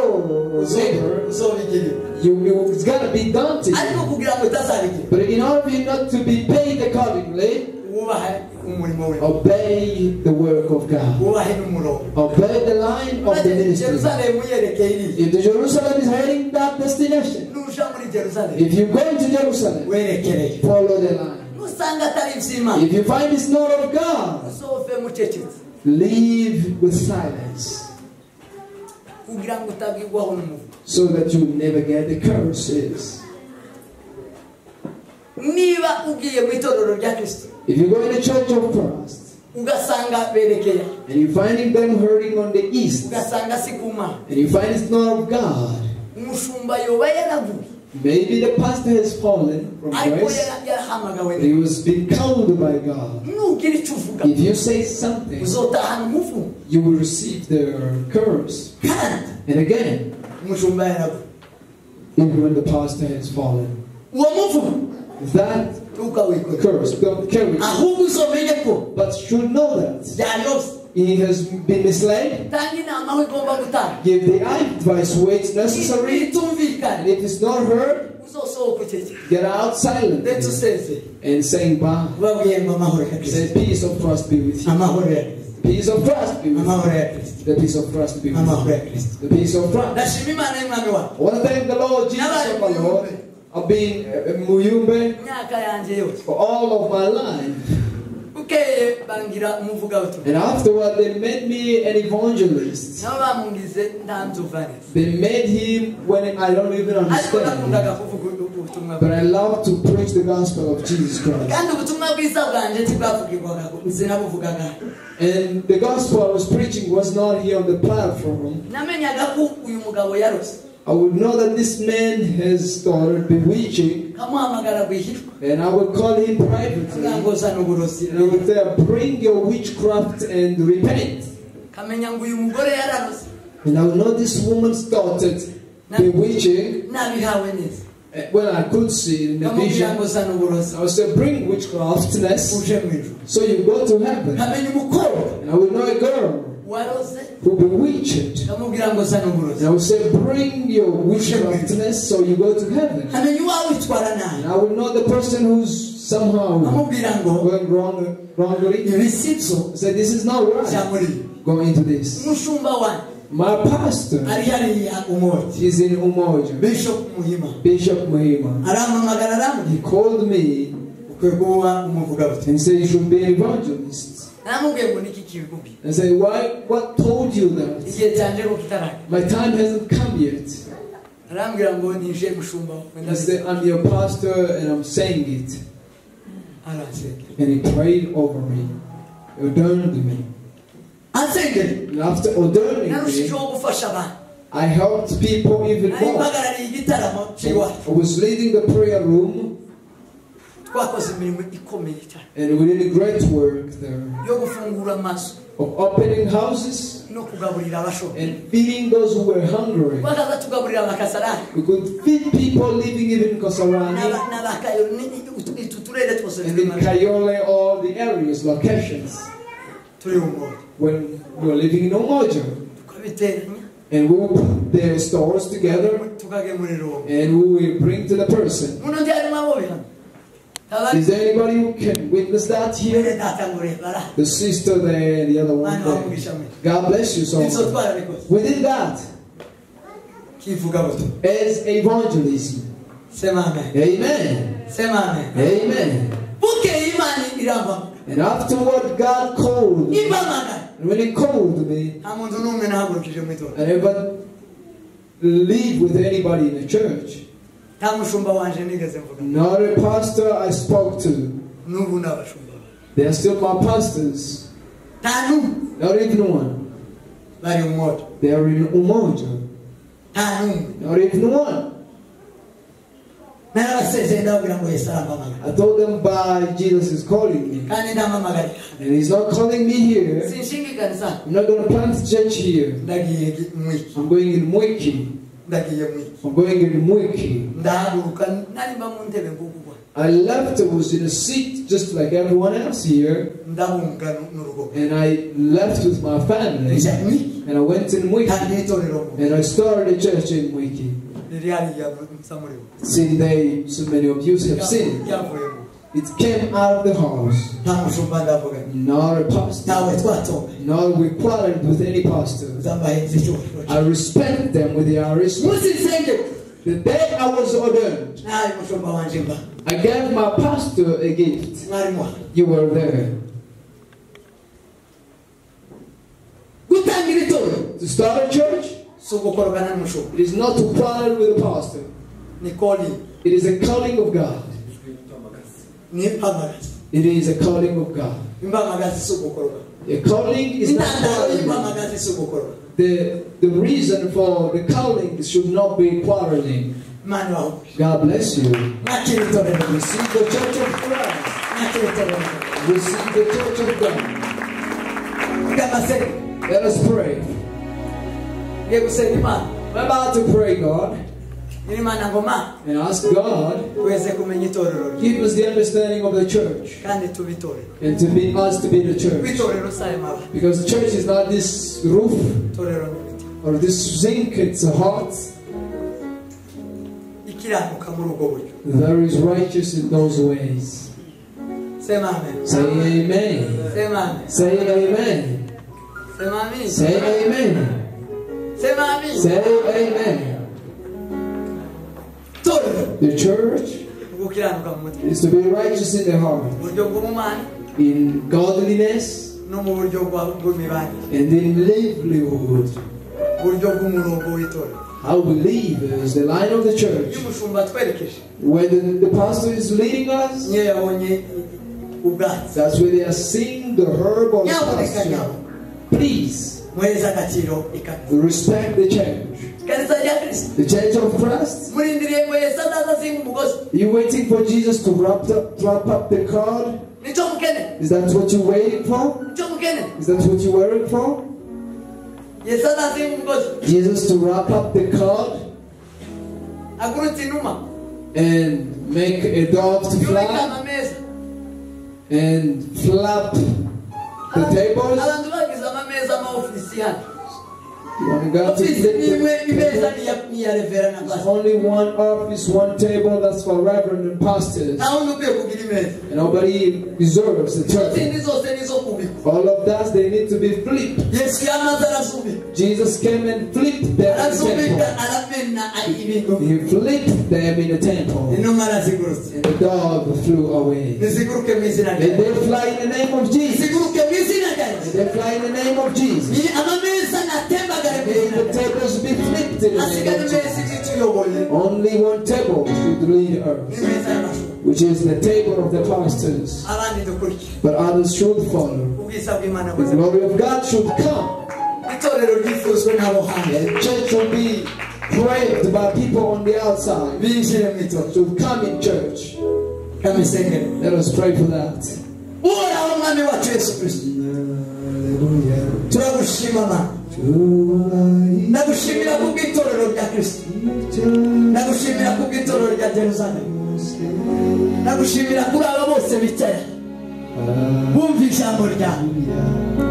neighbor, uzobigirira. it's gonna be done to you. Ariko kugira ngo utazabigira, But in order for you not to be paid accordingly, wubahe umurimo w'Imana. obey the work of God. Wubahe n'umurongo. Obey the line of the ministry. Jerusalemu yerekeye iriya. If the Jerusalem is heading that destination, Nuja muri Jerusalemu, if you go into Jerusalem, werekereye. follow the line. Nusanga atari iby'Imana, If you find it's not of God, uzove mucecetse. leave with silence, Kugira ngo utagigwaho n'umuvumo. so that you never get the curses. Niba ugiye mu itorero rya Kristo, If you go in the church of Christ ugasanga berekeye, and you finding them hurting on the east, ugasanga si ku Mana, and you find it's not of God, umushumba yoba yaraguye, maybe the pastor has fallen from ariko grace, yarahamagawe. but he was being called by God. Nugira icyo uvuga, If you say something, uzotahana umuvumo. you will receive the curse. Kandi And again, umushumba yaraguye, even when the pastor has fallen, uwo muvumo that ntukawikorere, curse don't carry it. ahubwo uzomenye ko But should know that byayobye. he has been misled. Tanga inama aho igomba gutanga. Give the advice where it's necessary, Bitumvikane, and if it's not heard, uzosohoka uceceke, get out silently ndetse usezeye, and saying bye. ubabwiye ngo amahoro ya Kristo, Say, peace of Christ be with you. amahoro ya Kristo, Peace of Christ be with you. amahoro ya Kristo, The peace of Christ be with amahoro you. ya Kristo. The peace of Christ. Ndashima Imana y'Umwami wacu. I want to thank the Lord Jesus of our Lord. I've been in Muyumbe Imyaka yanjye yose. for all of my life. Bukeye bangira umuvugabutumwa. And afterward, they made me an evangelist. Nabo bamungize ntanzumva neza. They made him when I don't even Ariko understand. nakundaga kuvuga ubutumwa But I love to preach the gospel of Jesus Christ. Kandi ubutumwa bwiza bwanje ntibwavugirwaga, sinabuvugaga. And the gospel I was preaching was not here on the platform. Namenyaga ko uyu mugabo yarose. I would know that this man has started bewitching, Nkamuhamagara rwihishwa. and I would call him privately. Kugira ngo uzane uburozi. And I would say, bring your witchcraft and repent. Kamenya ngo uyu mugore yararose. And I would know this woman started bewitching. Nabihawe neza. When I could see in the Nkamubwira vision, ngo uzane uburozi. I would say, bring witchcraftness, Uje mu ijuru. so you go to heaven. Nkamenya umukobwa And I would know a girl warose. who bewitched. Nkamubwira ngo uzane uburozi. And I would say, bring your witchcraftness so you go to heaven. Nkamenya uwawe witwara nabi. And I would know the person who's somehow Nkamubwira ngo going wrongly. ibi si byo, I said, this is not jya right. muri ibi. Go into this. Umushumba wanjye My pastor ari hariya Umoja. is in Umoja. Bishop Muhima. Bishop Muhima. Arampamagara arambwira, He called me ukwiye kuba umuvugabutumwa. and said, you should be an evangelist. Naramubwiye ngo niki kibikubwiye? And say, why? What told you that? Igihe cyanjye ko kitaragera. My time hasn't come yet. Arambwira ngo nije mushumba wawe. I said, I'm your pastor and I'm saying it. Aransengera. And he prayed over me, ordained me. Ansengera. And after ordaining me, Narushijeho gufasha abantu. I helped people even Nari more. mpagarariye igitaramo cy'iwacu. I was leading the prayer room. Twakoze imirimo ikomeye cyane. And we did a great work there. Yo gufungura amazu. Of opening houses. No kugaburira abashonje. And feeding those who were hungry. Bakaza tugaburira abakasarani. We could feed people living even in Kasarani. And in Kayole, all the areas, locations. When we were living in Umoja. And we will put their stores together. And we will bring to the person. Is there anybody who can witness that here? The sister there, the other one there. God bless you so much. We did that as evangelism. Amen. Amen. And afterward, God called me. And when He called me, I never live with anybody in the church. Not a pastor I spoke to. They are still my pastors. Not even one. They are in Umoja. Not even one. I told them by Jesus is calling me. And He's not calling me here. I'm not going to plant church here. I'm going in Mwiki. I'm going in Mwiki. I left, I was in a seat just like everyone else here. And I left with my family. And I went in Mwiki. And I started a church in Mwiki. Sin they, so many of you have seen. It came out of the house. Not a pastor. Not we quarreled with any pastor. I respect them with their respect. The day I was ordained, I gave my pastor a gift. You were there. To start a church, it is not to quarrel with the pastor. It is a calling of God. It is a calling of God. The calling is not quarreling. The reason for the calling should not be quarreling. God bless you. Receive the church of Christ. Receive the church of God. Let us pray. I'm about to pray, God. And ask God, give us the understanding of the church, and to be us to be the church. Because the church is not this roof or this zinc, it's a heart. There is righteous in those ways. Say amen. Say amen. Say amen. Say amen. The church is to be righteous in the heart, in godliness, and in livelihood. How we live is the line of the church. When the pastor is leading us, that's where they are seeing the herb of the pasture. Please respect the church. The church of Christ. You waiting for Jesus to wrap up the card? Is that what you're waiting for? Is that what you're waiting for? Jesus to wrap up the card and make a dove to fly and flap the tables. You want God to flip the table? There's only one office, one table, that's for reverend and pastors. And nobody deserves the church. All of that, they need to be flipped. Jesus came and flipped them in the temple. He flipped them in the temple. And the dog flew away. May they fly in the name of Jesus. May they fly in the name of Jesus. May the tables be flipped in the name of Jesus. Only one table should lead us, which is the table of the pastors. But others should follow. The glory of God should come. The church will be craved by people on the outside. Should come in church. Kamisengere. Let us pray for that. Uhoraho mwami wacu Yesu Kristo, turagushima Mana, ndagushimira kubw'itorero rya Kristo, ndagushimira kubw'itorero rya Jerusalem, ndagushimira kuri aba bose bicaye bumva ijambo ryawe.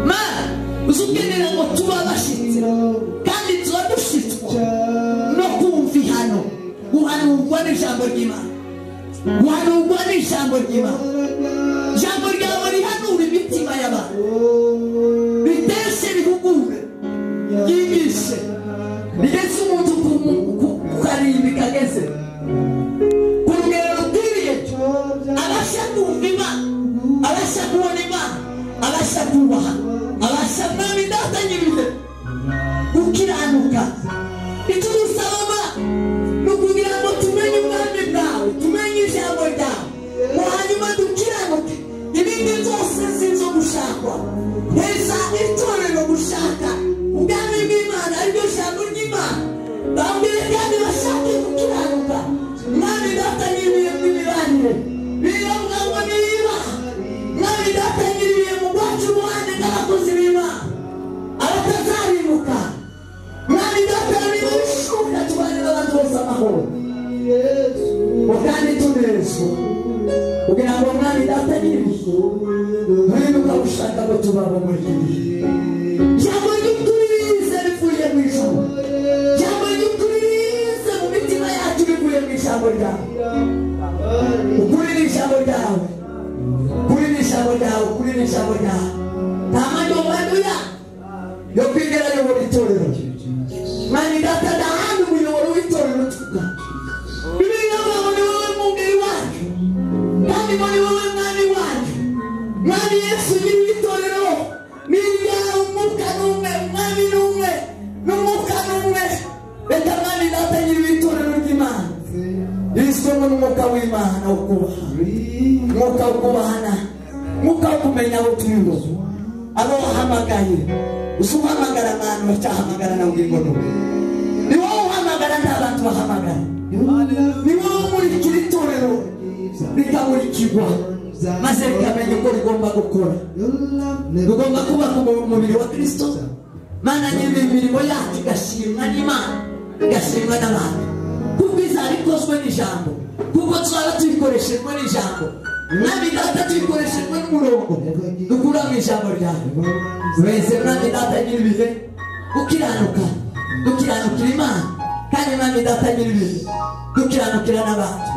Mana, uzukenera ngo tuba abashyitsi kandi tuba dushyitswa no kumva ihano, guhanurwa n'ijambo ry'Imana, guhanurwa n'ijambo ry'Imana. Ijambo ryawe rihanura imitima y'abantu, riteshe, rihugure, ryigishe, rigeze umuntu ku karimbi kageze ku rugero rukwiriye, abasha kumva Imana, abasha kubona Imana, abasha kubaha, abasha mwami data nyiribihe gukiranuka. Icyo dusaba Mana ni ukugira ngo tumenye ubwami bwawe, tumenye ijambo ryawe, ngo hanyuma dukiranuke. Ibindi byose si ibyo gushakwa. Heza itorero gushaka ubwami bw'Imana, ariryo jambo ry'Imana, bambwire kandi bashake gukiranuka. Mwami data nyiribihe mw'imibanire, biravuga ngo niba mwami data nyiribihe mu rwacu uruhande n'abakozi b'Imana abatazarimuka, mwami data niba bishoboka tubane n'abantu bose amahoro kandi tunezwa, kugira ngo mwami data nyiribihe wibuka gushaka ko tubabo muri iki gihe. Ijambo ry'ukuri rize rivuye mu ijuru, ijambo ry'ukuri rize mu mitima yacu rivuye mu ijambo ryawe. Ukuri ni ijambo ryawe, ukuri ni ijambo ryawe, ukuri ni ijambo ryawe. Nta manyomanyo yo kwigera ayobora itorero. Mwami data, nta handi umuyoboro w'itorero uturuka. Bibiliya ivuga ngo ni wowe mwungeri wacu, kandi ngo ni wowe mwami wacu. Mwami Yesu nyiri itorero ni iryawe, umwuka ni umwe, umwami ni umwe, n'umwuka ni umwe. Reka mwami data nyiri itorero ry'Imana risomwe n'umwuka w'Imana wo kubaha, umwuka wo kubahana, umwuka wo kumenya abo turibo, abo wahamagaye. Usuhamagara abantu bacyahamagara nawe ugingo n'ubu. Ni wowe uhamagara, nta bantu bahamagara. Ni wowe umurikira itorero rikamurikirwa, maze rikamenya uko rigomba gukora. Rigomba kubaka umubiri wa Kristo. Mana nyiri imirimo yacu igashimwa n'Imana, igashimwa n'abantu, kuko izaba ikozwe n'ijambo, kuko tuzaba tuyikoreshejwe n'ijambo. Mwami data tuyikoreshejwe n'umurongo dukura mu ijambo ryawe. Wese mwami data nyiribihe gukiranuka, dukiranukira Imana, kandi mwami data nyiribihe dukiranukira n'abantu,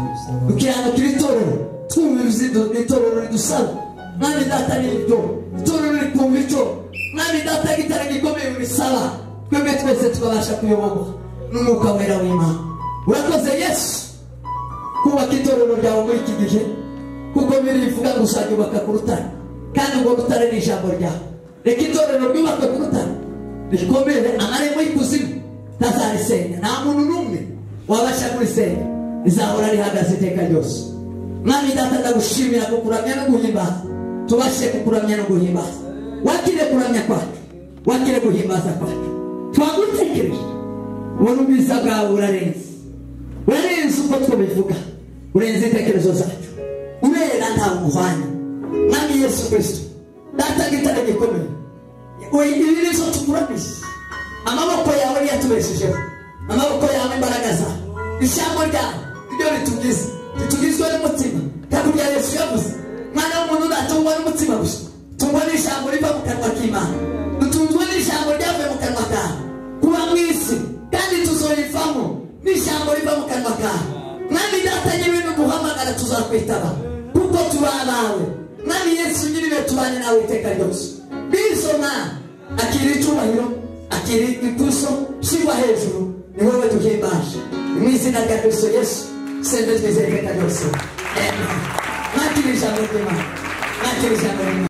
dukiranukira itorero, twumva itorero ridusaba. Mwami data nyiribyo, itorero rikumva icyo mwami data gitare gikomeye urisaba, twebwe twese tukabasha kuyoborwa n'umwuka wera w'Imana. Urakoze Yesu kubaka itorero ryawe muri iki gihe, kuko birivuga ngo uzajyubaka ku rutare, kandi urwo rutare ni ijambo ryawe. Reka itorero ryubakwe ku rutare rikomere, amarembo y'ikuzimu ntazarisenya, nta muntu n'umwe wabasha kurisenya, rizahora rihagaze iteka ryose. Mwami data ndagushimira kukuramya no guhimbaza, tubashe kukuramya no guhimbaza. Wakire kuramya kwacu, wakire guhimbaza kwacu. Twagutekereje, ubona ubwiza bwawe urarenze, urarenze uko tubivuga, urenze intekerezo zacu, urera ntawe umuhwanya. Mwami Yesu Kristo data gitare gikomeye, ibi nizo tukuramije, amaboko yawe niyo yatubeshejeho, amaboko yawe, imbaraga zawe, ijambo ryawe niryo ritugize, ritugizwe n'umutima. Kandi urya Yesu yavuze, mwana w'umuntu ndatungwa n'umutima gusa, tungwa n'ijambo riva mu kanwa k'Imana, dutunzwe n'ijambo ryavuye mu kanwa kawe. Kuba mu isi kandi tuzoyivamo n'ijambo riva mu kanwa kawe. Mwami data nyir'ibintu duhamagara tuzakwitaba, kuko turi abawe. Mwami Yesu nyiribihe tubane nawe iteka ryose. Bizo Mana, akira icyubahiro, akira ikuzo, shyirwa hejuru, ni wowe duhimbaje. Mu izina rya Kristo Yesu sende twizeye iteka ryose. Amen. Mwakire ijambo ry'Imana, mwakire ijambo ry'Imana.